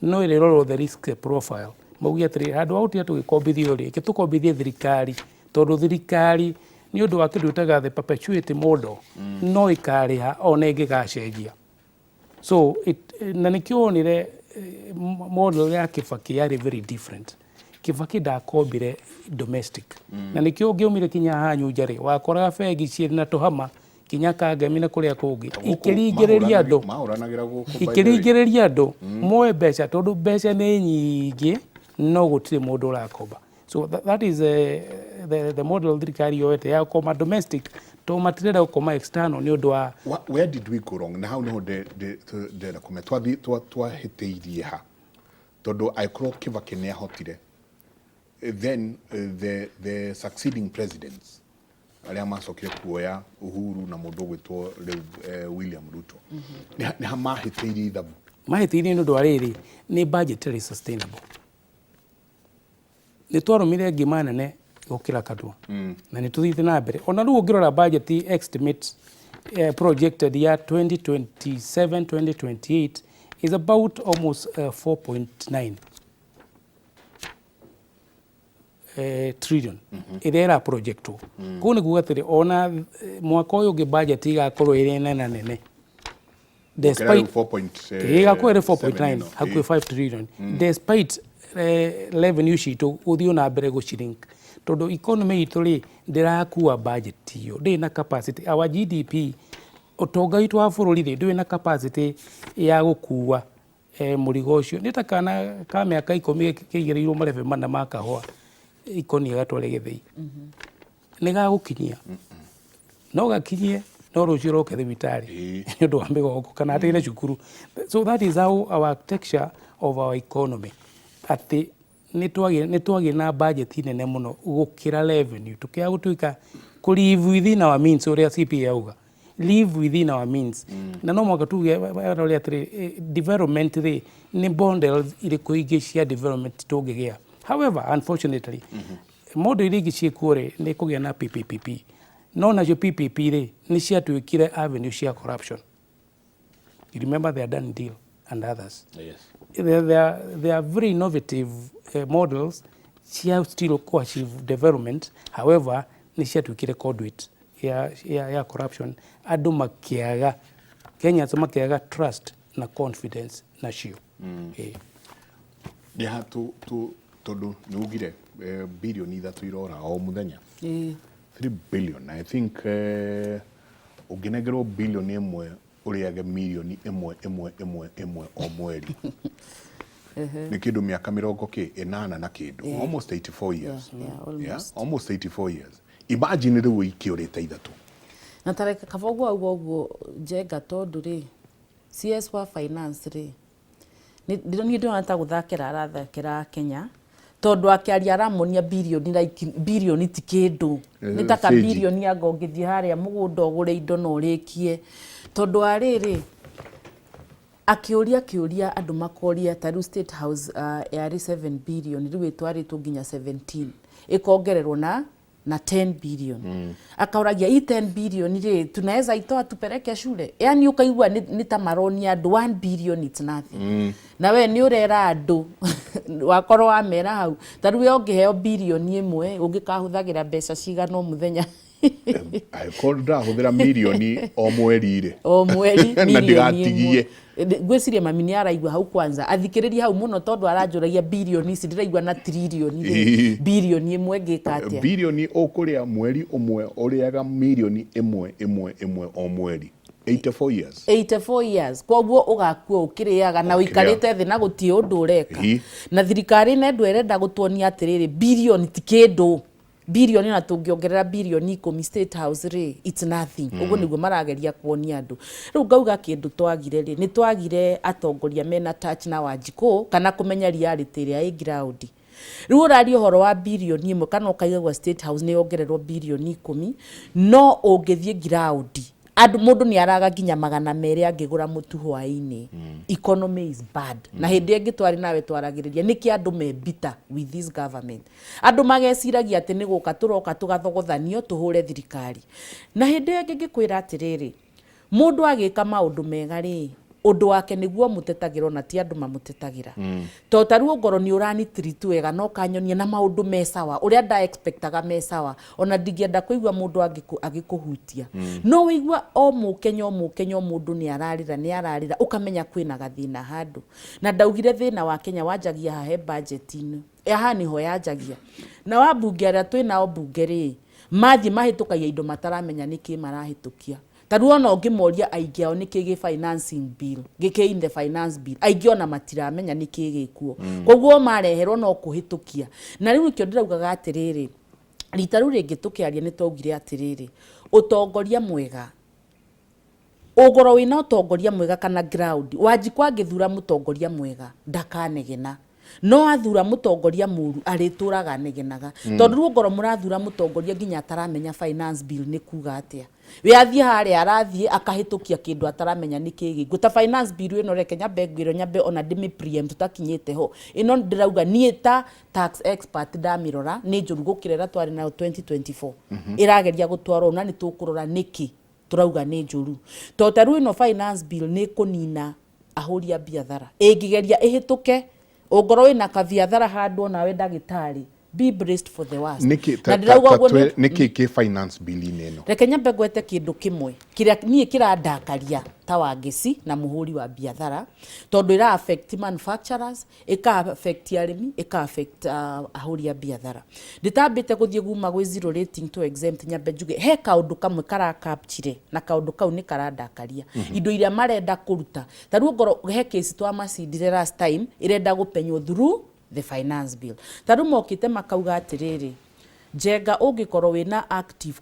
no ĩrĩrorwo the risk profile, mauge atĩrĩ, handũ ha gũtinda tũgĩkombithio rĩ, reke tũkombithie thirikari, tondũ thirikari nĩ ũndũ wa kĩndũ ĩtaga the perpetuity model, no ĩkarĩha ona ĩngĩgacenjia. So na nĩkĩo wonire model ya Kibaki yarĩ very different. Kibaki ndakombire domestic, na nĩkĩo ũngĩaumire kinya haha Nyunja rĩ, wakoraga bengi ciĩrĩ na tũhama kinya Kangemi na kũrĩa kũngĩ, ikĩringĩrĩria andũ Mahũranagĩra gũkũ, by the way. Ikĩringĩrĩria andũ moe mbeca, tondũ mbeca nĩ nyingĩ no gũtirĩ mũndũ ũrakomba. So that is the model thirikari yoete ya gũkoma domestic, tondũ matirenda gũkoma external nĩ ũndũ wa Where did we go wrong? Na hau niho ndĩrenda kũmenya twathi twahĩtĩirie ha, tondũ angĩkorwo Kibaki nĩ ahotire, then the succeeding presidents arĩa macokire kuoya, Uhuru na mũndũ ũgwĩtwo rĩu William Ruto, nĩ ha mahĩtĩirie ithabu? Mahĩtĩirie nĩ ũndũ wa rĩrĩ, nĩ budget ĩrĩ sustainable. Nĩ twarũmire ngima nene gũkĩra kanua, na nĩ tũthiĩte na mbere. Ona rĩu ũngĩrora budget estimate projected ya 2027 2028 is about almost 4.9 trillion ĩrĩa ĩra projectwo. Koguo nĩ kuga atĩrĩ, ona mwaka ũyũ ũngĩ budget igakorwo ĩrĩ nene nene. Gũkĩra rĩu despite 4.7 ĩgakorwo ĩrĩ 4.9 ĩno. Hakuhĩ 5 trillion, despite Revenue citũ gũthiĩ na mbere gũ shrink, tondũ economy itũ rĩ, ndĩrakua budget ĩyo, ndĩrĩ na capacity. Our GDP, ũtonga witũ wa bũrũri rĩ, ndũrĩ na capacity ya gũkua mũrigo ũcio. Nĩ ta kana ka mĩaka 10 kĩigĩrĩirwo marebe 4 ma kahũa ikũnia gatware gĩthĩi, nĩ gagũkinyia? No gakinyie, no rũciũ roke thibitarĩ nĩ ũndũ wa mĩgongo kana atigire cukuru. So that is how our architecture of our economy, atĩ nĩ twagĩire na budget nene mũno gũkĩra revenue, tũkĩaga gũtuĩka kũ live within our means, ũrĩa CPA auga, live within our means. Na no mũhaka tuge ũrĩa atĩrĩ, development rĩ, nĩ models irĩkũ ingĩ cia development tũngĩgĩa? However, unfortunately, model iria ingĩ ciĩkuo rĩ, nĩ kũgĩa na PPP, no nacio PPP rĩ, nĩ ciatuĩkire avenue cia corruption. You remember the Adani deal and others. They are very innovative models cia still ku achieve development. However, nĩ ciatuĩkire conduit ya corruption. Andũ makĩaga, Kenyans makĩaga trust na confidence nacio. Ya tu tu tondũ nĩ ugire 3 bilioni irora o mũthenya. 3 billion, I think ũngĩnengerwo 1 bilioni ũrĩage 1 milioni 1 1 1 1 o mweri, nĩ kĩndũ mĩaka mĩrongo kĩ ĩnana na kĩndũ, almost 84 years. Yeah, almost. Yeah, almost 84 years. Imagine rĩu ikĩũrĩte ithatũ. Na tareke kaba ũguo auga ũguo Njenga, tondũ rĩ, CS wa finance rĩ, niĩ ndĩrona ta gũthakĩra arathakĩra Kenya, tondũ akĩaria aramonia birioni, like birioni ti kĩndũ, nĩ ta ka sage. Birioni anga ũngĩthiĩ harĩa mũgũnda ũgũre indo na ũrĩkie, tondũ wa rĩrĩ, akĩũria kĩũria andũ makoria, ta rĩu State House yarĩ 7 billion, rĩu ĩtwarĩtwo nginya 17, ĩkongererwo na 10 billion. Akauragia hii 10 billion rĩ, tunaweza itoa tupeleke shule? Yani ukaigua nĩ ta maronia andũ 1 billion it's nothing. Na we nĩ ũrera andũ wakorwo wamera hau, ta rĩu we ũngĩheo 1 bilioni ũngĩkahũthagĩra mbeca cigana o mũthenya? Angĩkorwo ndĩrahũthĩra mirioni o mweri rĩ, O mweri na mirioni ndigatigie. ĩmwe. Ngwĩciria mami nĩ araigua hau, kwanza athikĩrĩrie hau mũno, tondũ aranjũragia birioni ici ndĩraigua na tririoni rĩ, 1 bilioni ngĩka atĩa? Birioni ũkũrĩa mweri ũmwe, ũrĩaga 1 milioni 1 1 1 o mweri 84 years. 84 years, koguo ũgakua ũkĩrĩaga na Ũkĩrĩa. ũikarĩte thĩ na gũtirĩ ũndũ ũreka. Na thirikari ĩno ĩrenda gũtuonia atĩrĩrĩ, birioni ti kĩndũ, birioni ona tũngĩongerera 10 bilioni State House rĩ, it's nothing. Ũguo nĩguo marageria kuonia andũ. Rĩu ngauga kĩndũ twagire rĩ, nĩ twagire atongoria mena touch na Wanjikũ kana kũmenya reality ĩrĩa ĩ ground. Rĩu ũraria ũhoro wa 1 bilioni kana ũkaigua State House nĩ yongererwo 10 bilioni, no ũngĩthiĩ ground, andũ, mũndũ nĩ araga nginya 200 angĩgũra mũtu hwaĩ-inĩ. Economy is bad. Na hĩndĩ ĩngĩ twarĩ nawe twaragĩrĩria nĩkĩ andũ me bitter with this government. Andũ mageciragia atĩ nĩ gũka tũroka tũgathogothanio tũhũre thirikari. Na hĩndĩ ĩyo ĩngĩ ngĩkwĩra atĩrĩrĩ, mũndũ agĩka maũndũ mega rĩ, ũndũ wake nĩguo mũtetagĩra, ona ti andũ mamũtetagĩra. To ta rĩu ongorwo nĩ ũranitreat wega na ũkanyonia na maũndũ me sawa, ũrĩa nda expectaga me sawa, ona ndingĩenda kũigua mũndũ agĩkũhutia. No wĩigua o mũkenya, o mũkenya, o mũndũ nĩ ararĩra, nĩ ararĩra, ũkamenya kwĩna gathĩna handũ. Na ndaugire thĩna wa Kenya wanjagia hahe budget-inĩ, haha nĩho yanjagia, na wambunge arĩa twĩ nao mbunge rĩ, mathiĩ mahĩtũkagia indo mataramenya nĩkĩ marahĩtũkia. Ta rĩu ona ũngĩmoria aingĩ ao nĩkĩ gĩ financing bill, gĩkĩ in the finance bill, aingĩ ona matiramenya nĩkĩ gĩkuo. Koguo mareherwo no kũhĩtũkia. Na rĩu nĩkĩo ndĩraugaga atĩrĩrĩ, rita rĩu rĩngĩ tũkĩaria nĩ twaugire atĩrĩrĩ, ũtongoria mwega, ũgoro wĩna ũtongoria mwega kana ground, Wanjikũ angĩthura mũtongoria mwega ndakanegena, no athura mũtongoria mũru arĩtũraga anegenaga. Tondũ rĩu ongorwo mũrathura mũtongoria nginya ataramenya finance bill nĩ kuga atĩa, we athiĩ harĩa arathiĩ akahĩtũkia kĩndũ ataramenya nĩ kĩ gĩkuo. Ta finance bill ĩno, reke nyambe ngwĩre, nyambe ona ndĩmĩ preempt tũtakinyĩte ho. Ĩno ndĩrauga niĩ ta tax expert, ndamĩrora nĩ njũru gũkĩra ĩrĩa twarĩ nayo 2024. Ĩrageria gũtwarwo na nĩ tũkũrora nĩkĩ tũrauga nĩ njũru, tondũ ta rĩu ĩno finance bill nĩ kũnina ahũri a biathara. Ĩngĩgeria ĩhĩtũke, ũngorwo wĩna kabiathara handũ, onawe ndagĩtarĩ. Be braced for the worst. Nĩkĩ Na ndĩrauga ũguo nĩkĩ kĩ finance bill-inĩ ĩno? Reke nyambe ngwete kĩndũ kĩmwe kĩrĩa niĩ kĩrandakaria ta Wangeci na mũhũri wa biathara, tondũ ĩra affect manufacturers, ĩka affect arĩmi, ĩka affect ahũri a biathara. Ndĩtambĩte gũthiĩ guma gwĩ zero rating to exempt, nyambe njuge he kaũndũ kamwe karakapchire, na kaũndũ kau nĩ karandakaria. Indo iria marenda kũruta, ta rĩu ongorwo he case twamacindire last time ĩrenda gũpenywo through the finance bill. Ta rĩu mokĩte makauga atĩrĩrĩ, Njenga, ũngĩkorwo wĩna active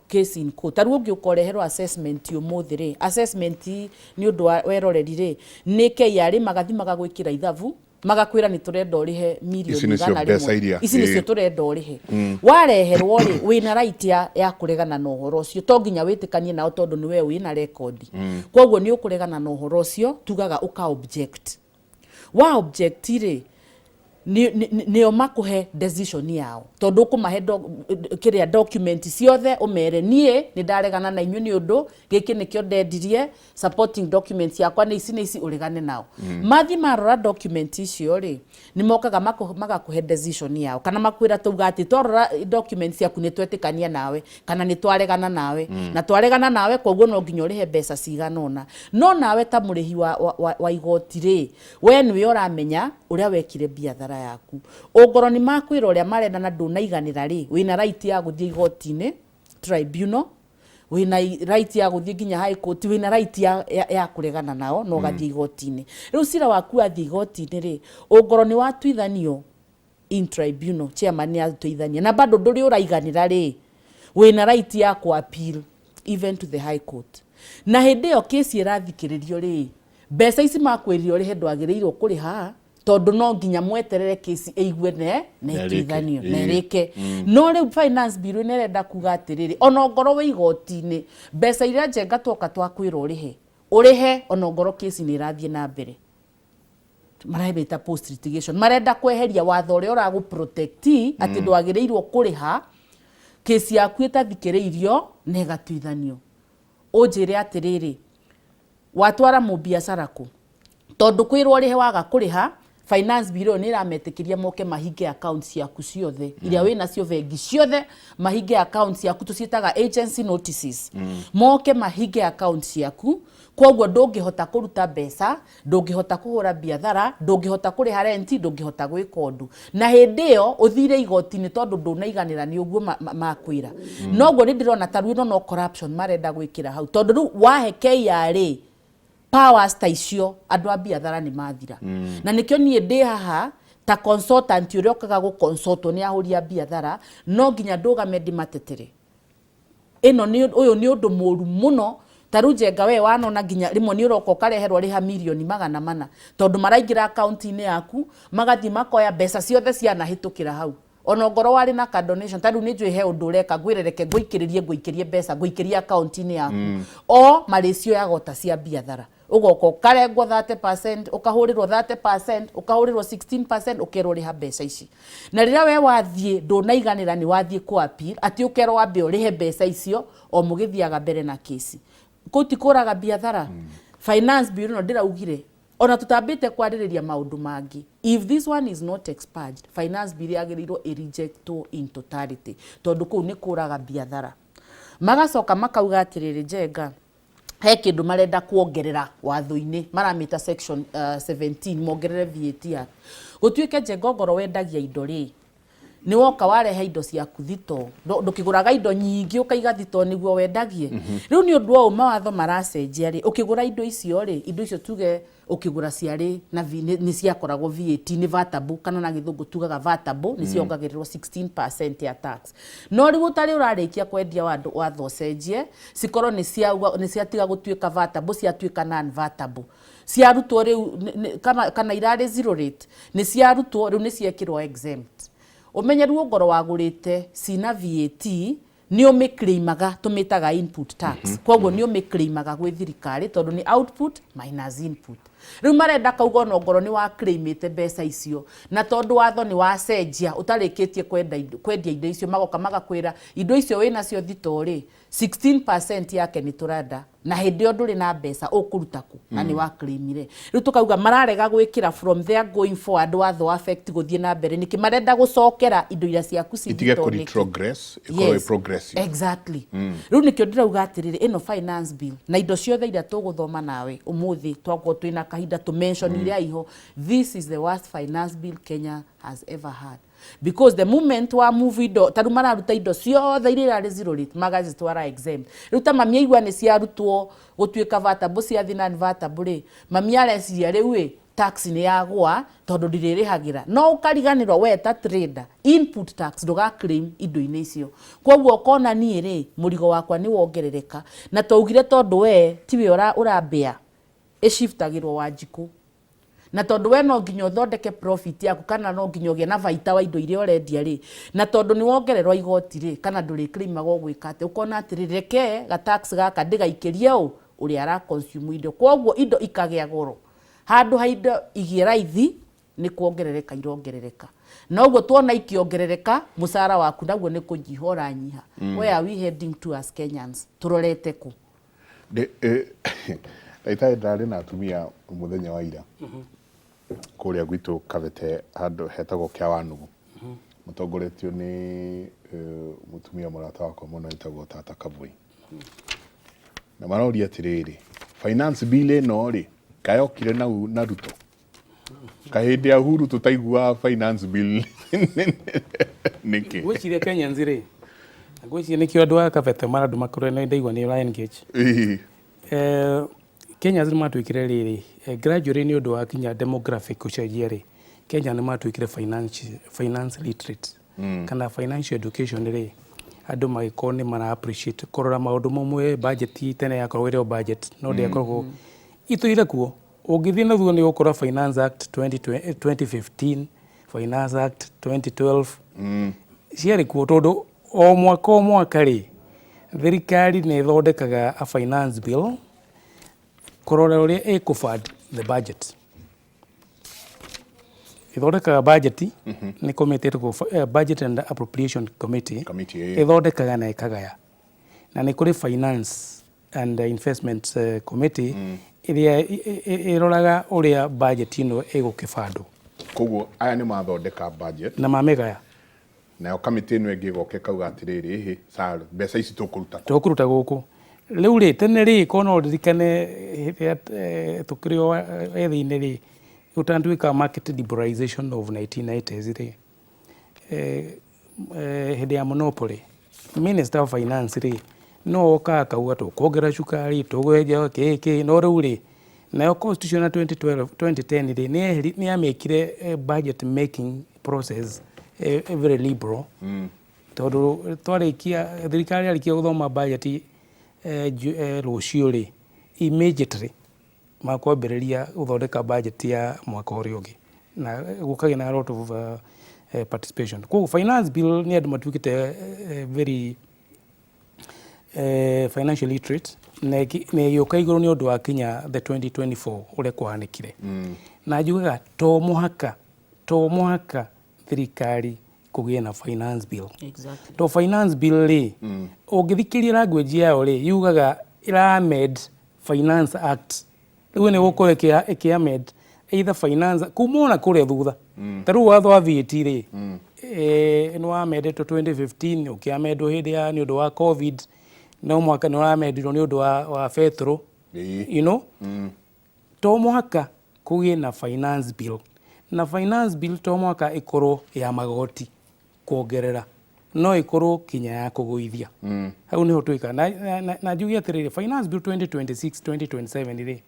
case in court, ta rĩu ũngĩũka ũreherwo assessment ũmũthĩ rĩ, assessment nĩ ũndũ wa weroreri rĩ, nĩ KRA magathi magagwĩkĩra ithabu, magakwĩra nĩ tũrenda ũrĩhe Ici mirioni nĩcio 100. Mbeca iria, Ici nĩcio tũrenda ũrĩhe. Wareherwo rĩ, wĩna right ya kũregana na ũhoro ũcio. To nginya wĩtĩkanie nao, tondũ nĩ we wĩna rekondi, koguo nĩ ũkũregana na ũhoro ũcio, tugaga ũka object. Wa object rĩ, nĩo makũhe decision yao, tondũ ũkũmahe kĩrĩa document ciothe, ũmere niĩ nĩ ndaregana na inyuĩ nĩ ũndũ gĩkĩ nĩkĩo ndendirie, supporting documents yakwa nĩ ici, nĩ ici, ũregane nao. Mathiĩ marora document icio rĩ, nĩ mokaga magakũhe decision yao, kana makwĩra tauga atĩ twarora document ciaku nĩ twetĩkania nawe kana nĩ twaregana nawe, na twaregana nawe koguo no nginya ũrĩhe mbeca cigana ũna. No nawe ta mũrĩhi wa igoti rĩ, we nĩwe ũramenya ũrĩa wekire biathara yaku. Ũngorwo nĩ makwĩra ũrĩa marenda na ndũnaiganĩra rĩ, wĩna right ya gũthiĩ igoti-inĩ, tribunal, wĩna right ya gũthiĩ nginya high court, wĩna right ya kũregana nao na ũgathiĩ igoti-inĩ. Rĩu cira waku wathiĩ igoti-inĩ rĩ, ũngorwo nĩ watuithanio in tribunal, chairman nĩ atuithania na bado ndũrĩ ũraiganĩra rĩ, wĩna right ya ku appeal even to the high court. Na hĩndĩ ĩyo kesi ĩrathikĩrĩrio rĩ, mbeca ici makwĩrire ũrĩhe ndwagĩrĩirwo kũrĩha, tondũ no nginya mweterere kesi ĩigue ne na Na ĩrĩke. ĩtuithanio na ĩrĩke. No rĩu finance bill nĩ ĩrenda kuga atĩrĩrĩ, ona ongorwo wĩ igoti-inĩ, mbeca iria Njenga twoka twakwĩra ũrĩhe, ũrĩhe ona ongorwo kesi nĩ ĩrathiĩ na mbere. Marabĩta post litigation, marenda kweheria watho ũrĩa ũragũ protect atĩ ndwagĩrĩirwo kũrĩha kesi yaku ĩtathikĩrĩirio na ĩgatuithanio. Ũnjĩre atĩrĩrĩ, watwara mũbiacara kũ? Tondũ kwĩrwo ũrĩhe, waga kũrĩha, finance bill ĩyo nĩ ĩrametĩkĩria moke mahinge account ciaku ciothe iria wĩ nacio bengi ciothe, mahinge account ciaku, tũciĩtaga agency notices, moke mahinge account ciaku. Koguo ndũngĩhota kũruta mbeca, ndũngĩhota kũhũra biathara, ndũngĩhota kũrĩha renti, ndũngĩhota gwĩka ũndũ. Na hĩndĩ ĩyo ũthire igoti-inĩ tondũ ndũnaiganĩra nĩ ũguo makwĩra. Noguo nĩ ndĩrona ta rĩu ĩno no corruption marenda gwĩkĩra hau, tondũ rĩu wahe KRA powers ta icio, andũ a biathara nĩ mathira. Na nĩkĩo niĩ ndĩ haha ta consultant ũrĩa ũkaga gũ-consultwo nĩ ahũri a biathara, no nginya ndũgame ndĩmatetere. Ĩno nĩ ũyũ nĩ ũndũ mũru mũno. Ta rĩu Njenga, we wanona nginya rĩmwe nĩ ũroka ũkareherwo rĩha mirioni 400, tondũ maraingĩra akaunti-inĩ yaku, magathiĩ makoya mbeca ciothe cianahĩtũkĩra hau, ona ongorwo warĩ na ka donation. Ta rĩu nĩ njũĩ he ũndũ ũreka, ngwĩre reke ngũikĩrĩrie, ngũikĩrie mbeca, ngũikĩrie akaunti-inĩ yaku, o marĩcioyaga ota cia biathara. Ũgoka ũkarengwo 30%, ũkahũrĩrwo 30%, ũkahũrĩrwo 16%, ũkerwo rĩha mbeca ici. Na rĩrĩa we wathiĩ ndũnaiganĩra, nĩ wathiĩ kũ appeal, atĩ ũkerwo wambe ũrĩhe mbeca icio o mũgĩthiaga mbere na kesi. Kũu ti kũraga biathara? Finance bill ĩno ndĩraugire, ona tutambĩte kwarĩrĩria maũndũ mangĩ, if this one is not expunged, finance bill yagĩrĩirwo ĩrejectwo in totality, tondũ kũu nĩ kũraga biathara. Magacoka makauga atĩrĩrĩ, Njenga, he kĩndũ marenda kuongerera watho-inĩ, maramĩta section 17, mongerere VAT Act. Gũtuĩke Njenga, ongorwo wendagia indo rĩ, nĩ woka warehe indo ciaku thitoo, ndũkĩgũraga indo nyingĩ ũkaiga thitoo nĩguo wendagie. Rĩu nĩ ũndũ wa ũũ mawatho maracenjia rĩ, ũkĩgũra indo icio rĩ, indo icio tuge ũkĩgũra ciarĩ na nĩ ciakoragwo VAT, nĩ vatable, kana na gĩthũngũ tugaga vatable, nĩ ciongagĩrĩrwo 16% ya tax. No rĩu ũtarĩ ũrarĩkia kwendia, watho ũcenjie, cikorwo nĩ ciatiga gũtuĩka vatable, ciatuĩka non vatable, ciarutwo rĩu kana irarĩ zero rate, nĩ ciarutwo rĩu, nĩ ciekĩrwo exempt. Ũmenye rĩu ongorwo wagũrĩte cina VAT, nĩ ũmĩclaimaga, tũmĩtaga input tax, koguo nĩ ũmĩclaimaga gwĩ thirikari, tondũ nĩ output minus input. Rĩu marenda kauga ona ongorwo nĩ wa claimĩte mbeca icio, na tondũ watho nĩ wacenjia ũtarĩkĩtie kwenda indo, kwendia indo icio, magoka magakwĩra indo icio wĩnacio thitoo rĩ, 16% yake nĩ tũrenda, na hĩndĩ ĩyo ndũrĩ na mbeca ũkũruta kũ na nĩ wa claimire. Rĩu tũkauga mararega gwĩkĩra from there going forward watho affect gũthiĩ na mbere nĩkĩ marenda gũcokera indo iria ciaku ci Itige thitoo kũ nĩkĩ? retrogress, ĩkorwo ĩ progressive. Exactly. Rĩu nĩkĩo ndĩrauga atĩrĩrĩ, ĩno finance bill na indo ciothe iria tũgũthoma nawe ũmũthĩ, twakorwo twĩna kahinda tũ mention iria iho, this is the worst finance bill Kenya has ever had, because the moment wa move indo, ta rĩu mararuta indo ciothe iria irarĩ zero rate magacitwara exempt. Rĩu ta mami aigua nĩ ciarutwo gũtuĩka vatable, ciathiĩ non vatable rĩ, mami areciria rĩu ĩ tax nĩ yagũa tondũ ndirĩrĩhagĩra. No ũkariganĩrwo we ta trader input tax ndũga claim indo-inĩ icio, koguo ũkona niĩ rĩ mũrigo wakwa nĩ wongerereka, na twaugire tondũ we tiwe ũrambĩa ĩciftagĩrwo Wanjikũ, na tondũ we no nginya ũthondeke profit yaku kana no nginya ũgĩe na baita wa indo iria ũrendia rĩ, na tondũ nĩ wongererwo igoti rĩ, kana ndũrĩ claimaga ũgwĩka atĩ ũkona atĩrĩrĩ, reke ga tax gaka ndĩgaikĩrie ũ ũrĩa ara consume indo, koguo indo ikagĩa goro handũ ha indo igĩe raithi, nĩ kuongerereka irongerereka. Na ũguo tuona ikĩongerereka, mũcara waku naguo nĩ kũnyiha ũranyiha. Where are we heading to as Kenyans? Tũrorete kũ? Ndagĩtarĩ, ndarĩ na atumia mũthenya wa ira kũrĩa gwitũ Kabete, handũ hetagwo Kĩa Wanugu, mũtongoretio nĩ mũtumia mũrata wakwa mũno etagwo Tata Kabui, na maroria atĩrĩrĩ, finance bill ĩno rĩ, kayokire na Ruto kahĩndĩ ya Uhuru tũtaiguaga finance bill nĩkĩ? Ngwĩciria Kenyans rĩ, na ngwĩciria nĩkĩo andũ a Kabete marandũ makorwo nĩ ndaigua nĩ ũra engage. Kenyans nĩ matuĩkire rĩrĩ gradually nĩ ũndũ wa kinya demographic gũcenjia rĩ, Kenya nĩ matuĩkire finance literate kana financial education rĩ, andũ magĩkorwo nĩ mara appreciate kũrora maũndũ mamwe. Budget tene yakoragwo ĩrĩ o budget, no ndĩakoragwo itũire kuo. Ũngĩthiĩ na thutha nĩ ũgũkora Finance Act 20, 2015, Finance Act 2012 ciarĩ kuo, tondũ o mwaka o mwaka rĩ, thirikari nĩ ĩthondekaga a finance bill kũrora ũrĩa ĩkũ the budget. Ĩthondekaga budget nĩ committee ĩtagwo Budget and Appropriation Committee. Committee, ĩĩ. Ĩthondekaga na ĩkagaya, na nĩ kũrĩ Finance and Investment Committee ĩrĩa ĩroraga ũrĩa budget ĩno ĩgũkĩbandwo. Koguo aya nĩ mathondeka budget na mamĩgaya. Nayo kamĩtĩ ĩno ĩngĩ ĩgoka ĩkauga atĩrĩrĩ, ĩhĩ sir, mbeca ici tũkũruta kũ? Tũkũruta gũkũ. Rĩu rĩ, tene rĩ, korwo no ũririkane hĩndĩ ĩrĩa tũkĩrĩ o ethĩ-inĩ rĩ, gũtanatuĩka market liberalization of 1990s rĩ, hĩndĩ ya monopoly, Minister of Finance rĩ, no okaga akauga tũkuongerera cukari, tũgwenja kĩ kĩ. No rĩu rĩ, nayo constitution ya 2012 2010 rĩ, nĩ yamĩkire budget making process very liberal, tondũ twarĩkia thirikari yarĩkia gũthoma budget rũciũ rĩ, immediately makwambĩrĩria gũthondeka budget ya mwaka ũrĩa ũngĩ, na gũkagĩa na a lot of participation. Koguo finance bill nĩ andũ matuĩkĩte very financial literate, na ĩgĩũka igũrũ nĩ ũndũ wa kinya the 2024 ũrĩa kũhanĩkire. Na njugaga to mũhaka thirikari kũgĩe na finance bill. To finance bill rĩ, ũngĩthikĩria language yayo rĩ, yugaga ĩra amend Finance Act. Rĩu nĩ gũkorwo ĩkĩ amend either finance kuma ona kũrĩa thutha, ta rĩu watho wa VAT rĩ, nĩ wamendetwo 2015, ũkĩamendwo hĩndĩ ya nĩ ũndũ wa COVID, no mwaka nĩ ũramendirwo nĩ ũndũ wa betũrũ. To mũhaka kũgĩe na finance bill, na finance bill to mũhaka ĩkorwo ya magoti kuongerera, no ĩkorwo kinya ya kũgũithia. Hau nĩho twĩka na njuge atĩrĩrĩ, finance bill 2026 2027 rĩ,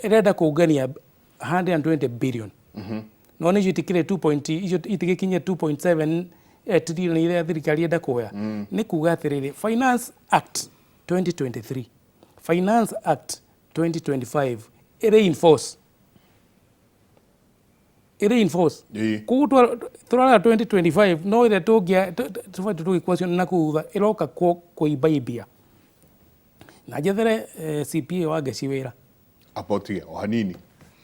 ĩrenda kũngania 120 billion, no nĩ icio itikĩrĩ 2 point, icio itigĩkinyia 2.7 trillion iria thirikari ĩrenda kuoya. Nĩ kuga atĩrĩrĩ, Finance Act 2023, Finance Act 2025 ĩrĩ in force, ĩrĩ in force. Koguo tũrarora 2025, no ĩrĩa tũngĩa tũbatiĩ tũgĩkwacio na kũu thutha ĩroka kũimbaimbia. Na njethere CPA wa Ngeci wĩra. Amba ũtige o hanini,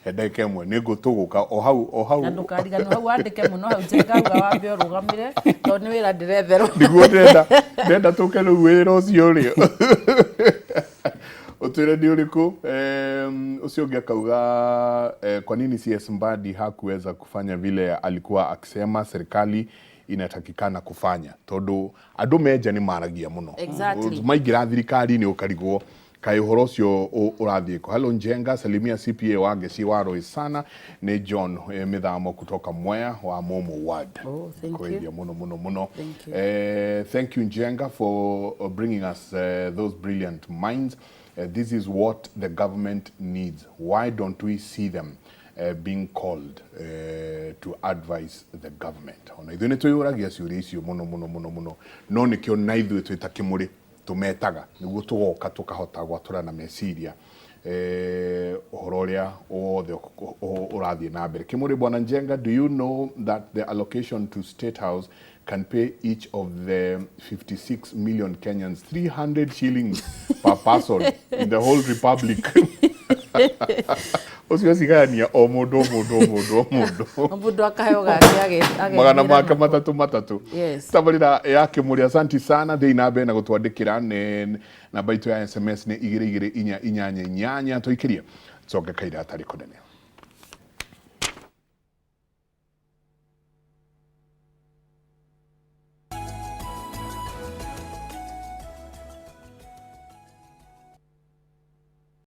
he ndagĩka ĩmwe nĩ ngũtũgũka o hau o hau. Na ndũkariganĩrwo hau wandĩke mũno hau Njenga auga wambe ũrũgamĩre tondũ nĩ wĩra ndĩretherwo. Nĩguo ndĩrenda ndĩrenda tũke rĩu wĩra ũcio rĩ ũtwĩre nĩ ũrĩkũ. Ũcio ũngĩ akauga kwa nini CS Mbadi hakuweza kufanya vile alikuwa akisema serikali inatakikana kufanya, tondũ andũ menja nĩ maragia mũno. Maingĩra thirikari-inĩ ũkarigwo kaĩ ũhoro ũcio ũrathiĩ kũ. Hello Njenga, salimia CPA wa Ngeci wa Roy sana, nĩ John Mĩthamo kutoka Mwea wa Momo Ward. Oh, thank you. Kwendia mũno mũno mũno. Thank you. Thank you Njenga for bringing us those brilliant minds. This is what the government needs. Why don't we see them being called to advise the government? Ona ithuĩ nĩ twĩyũragia ciũria icio mũno mũno mũno mũno, no nĩkĩo na ithuĩ twĩ ta Kĩmũrĩ tũmetaga nĩguo tũgoka tũkahota gwatũrana meciria ũhoro ũrĩa wothe ũrathiĩ na mbere. Kĩmũrĩ, Bwana Njenga, do you know that the allocation to State House can pay each of the 56 million Kenyans 300 shillings per person in the whole republic? Ũcio acigayania o mũndũ o mũndũ o mũndũ o mũndũ. Mũndũ akaheo gake magana agethiĩra make nako. Matatũ matatũ. Tabarĩra ya Kĩmũrĩ, asanti sana, thiĩ na mbere na gũtwandĩkĩra. Nĩ namba itũ ya SMS nĩ 22488. Tũikĩrie coke kaira atarĩ kũnene.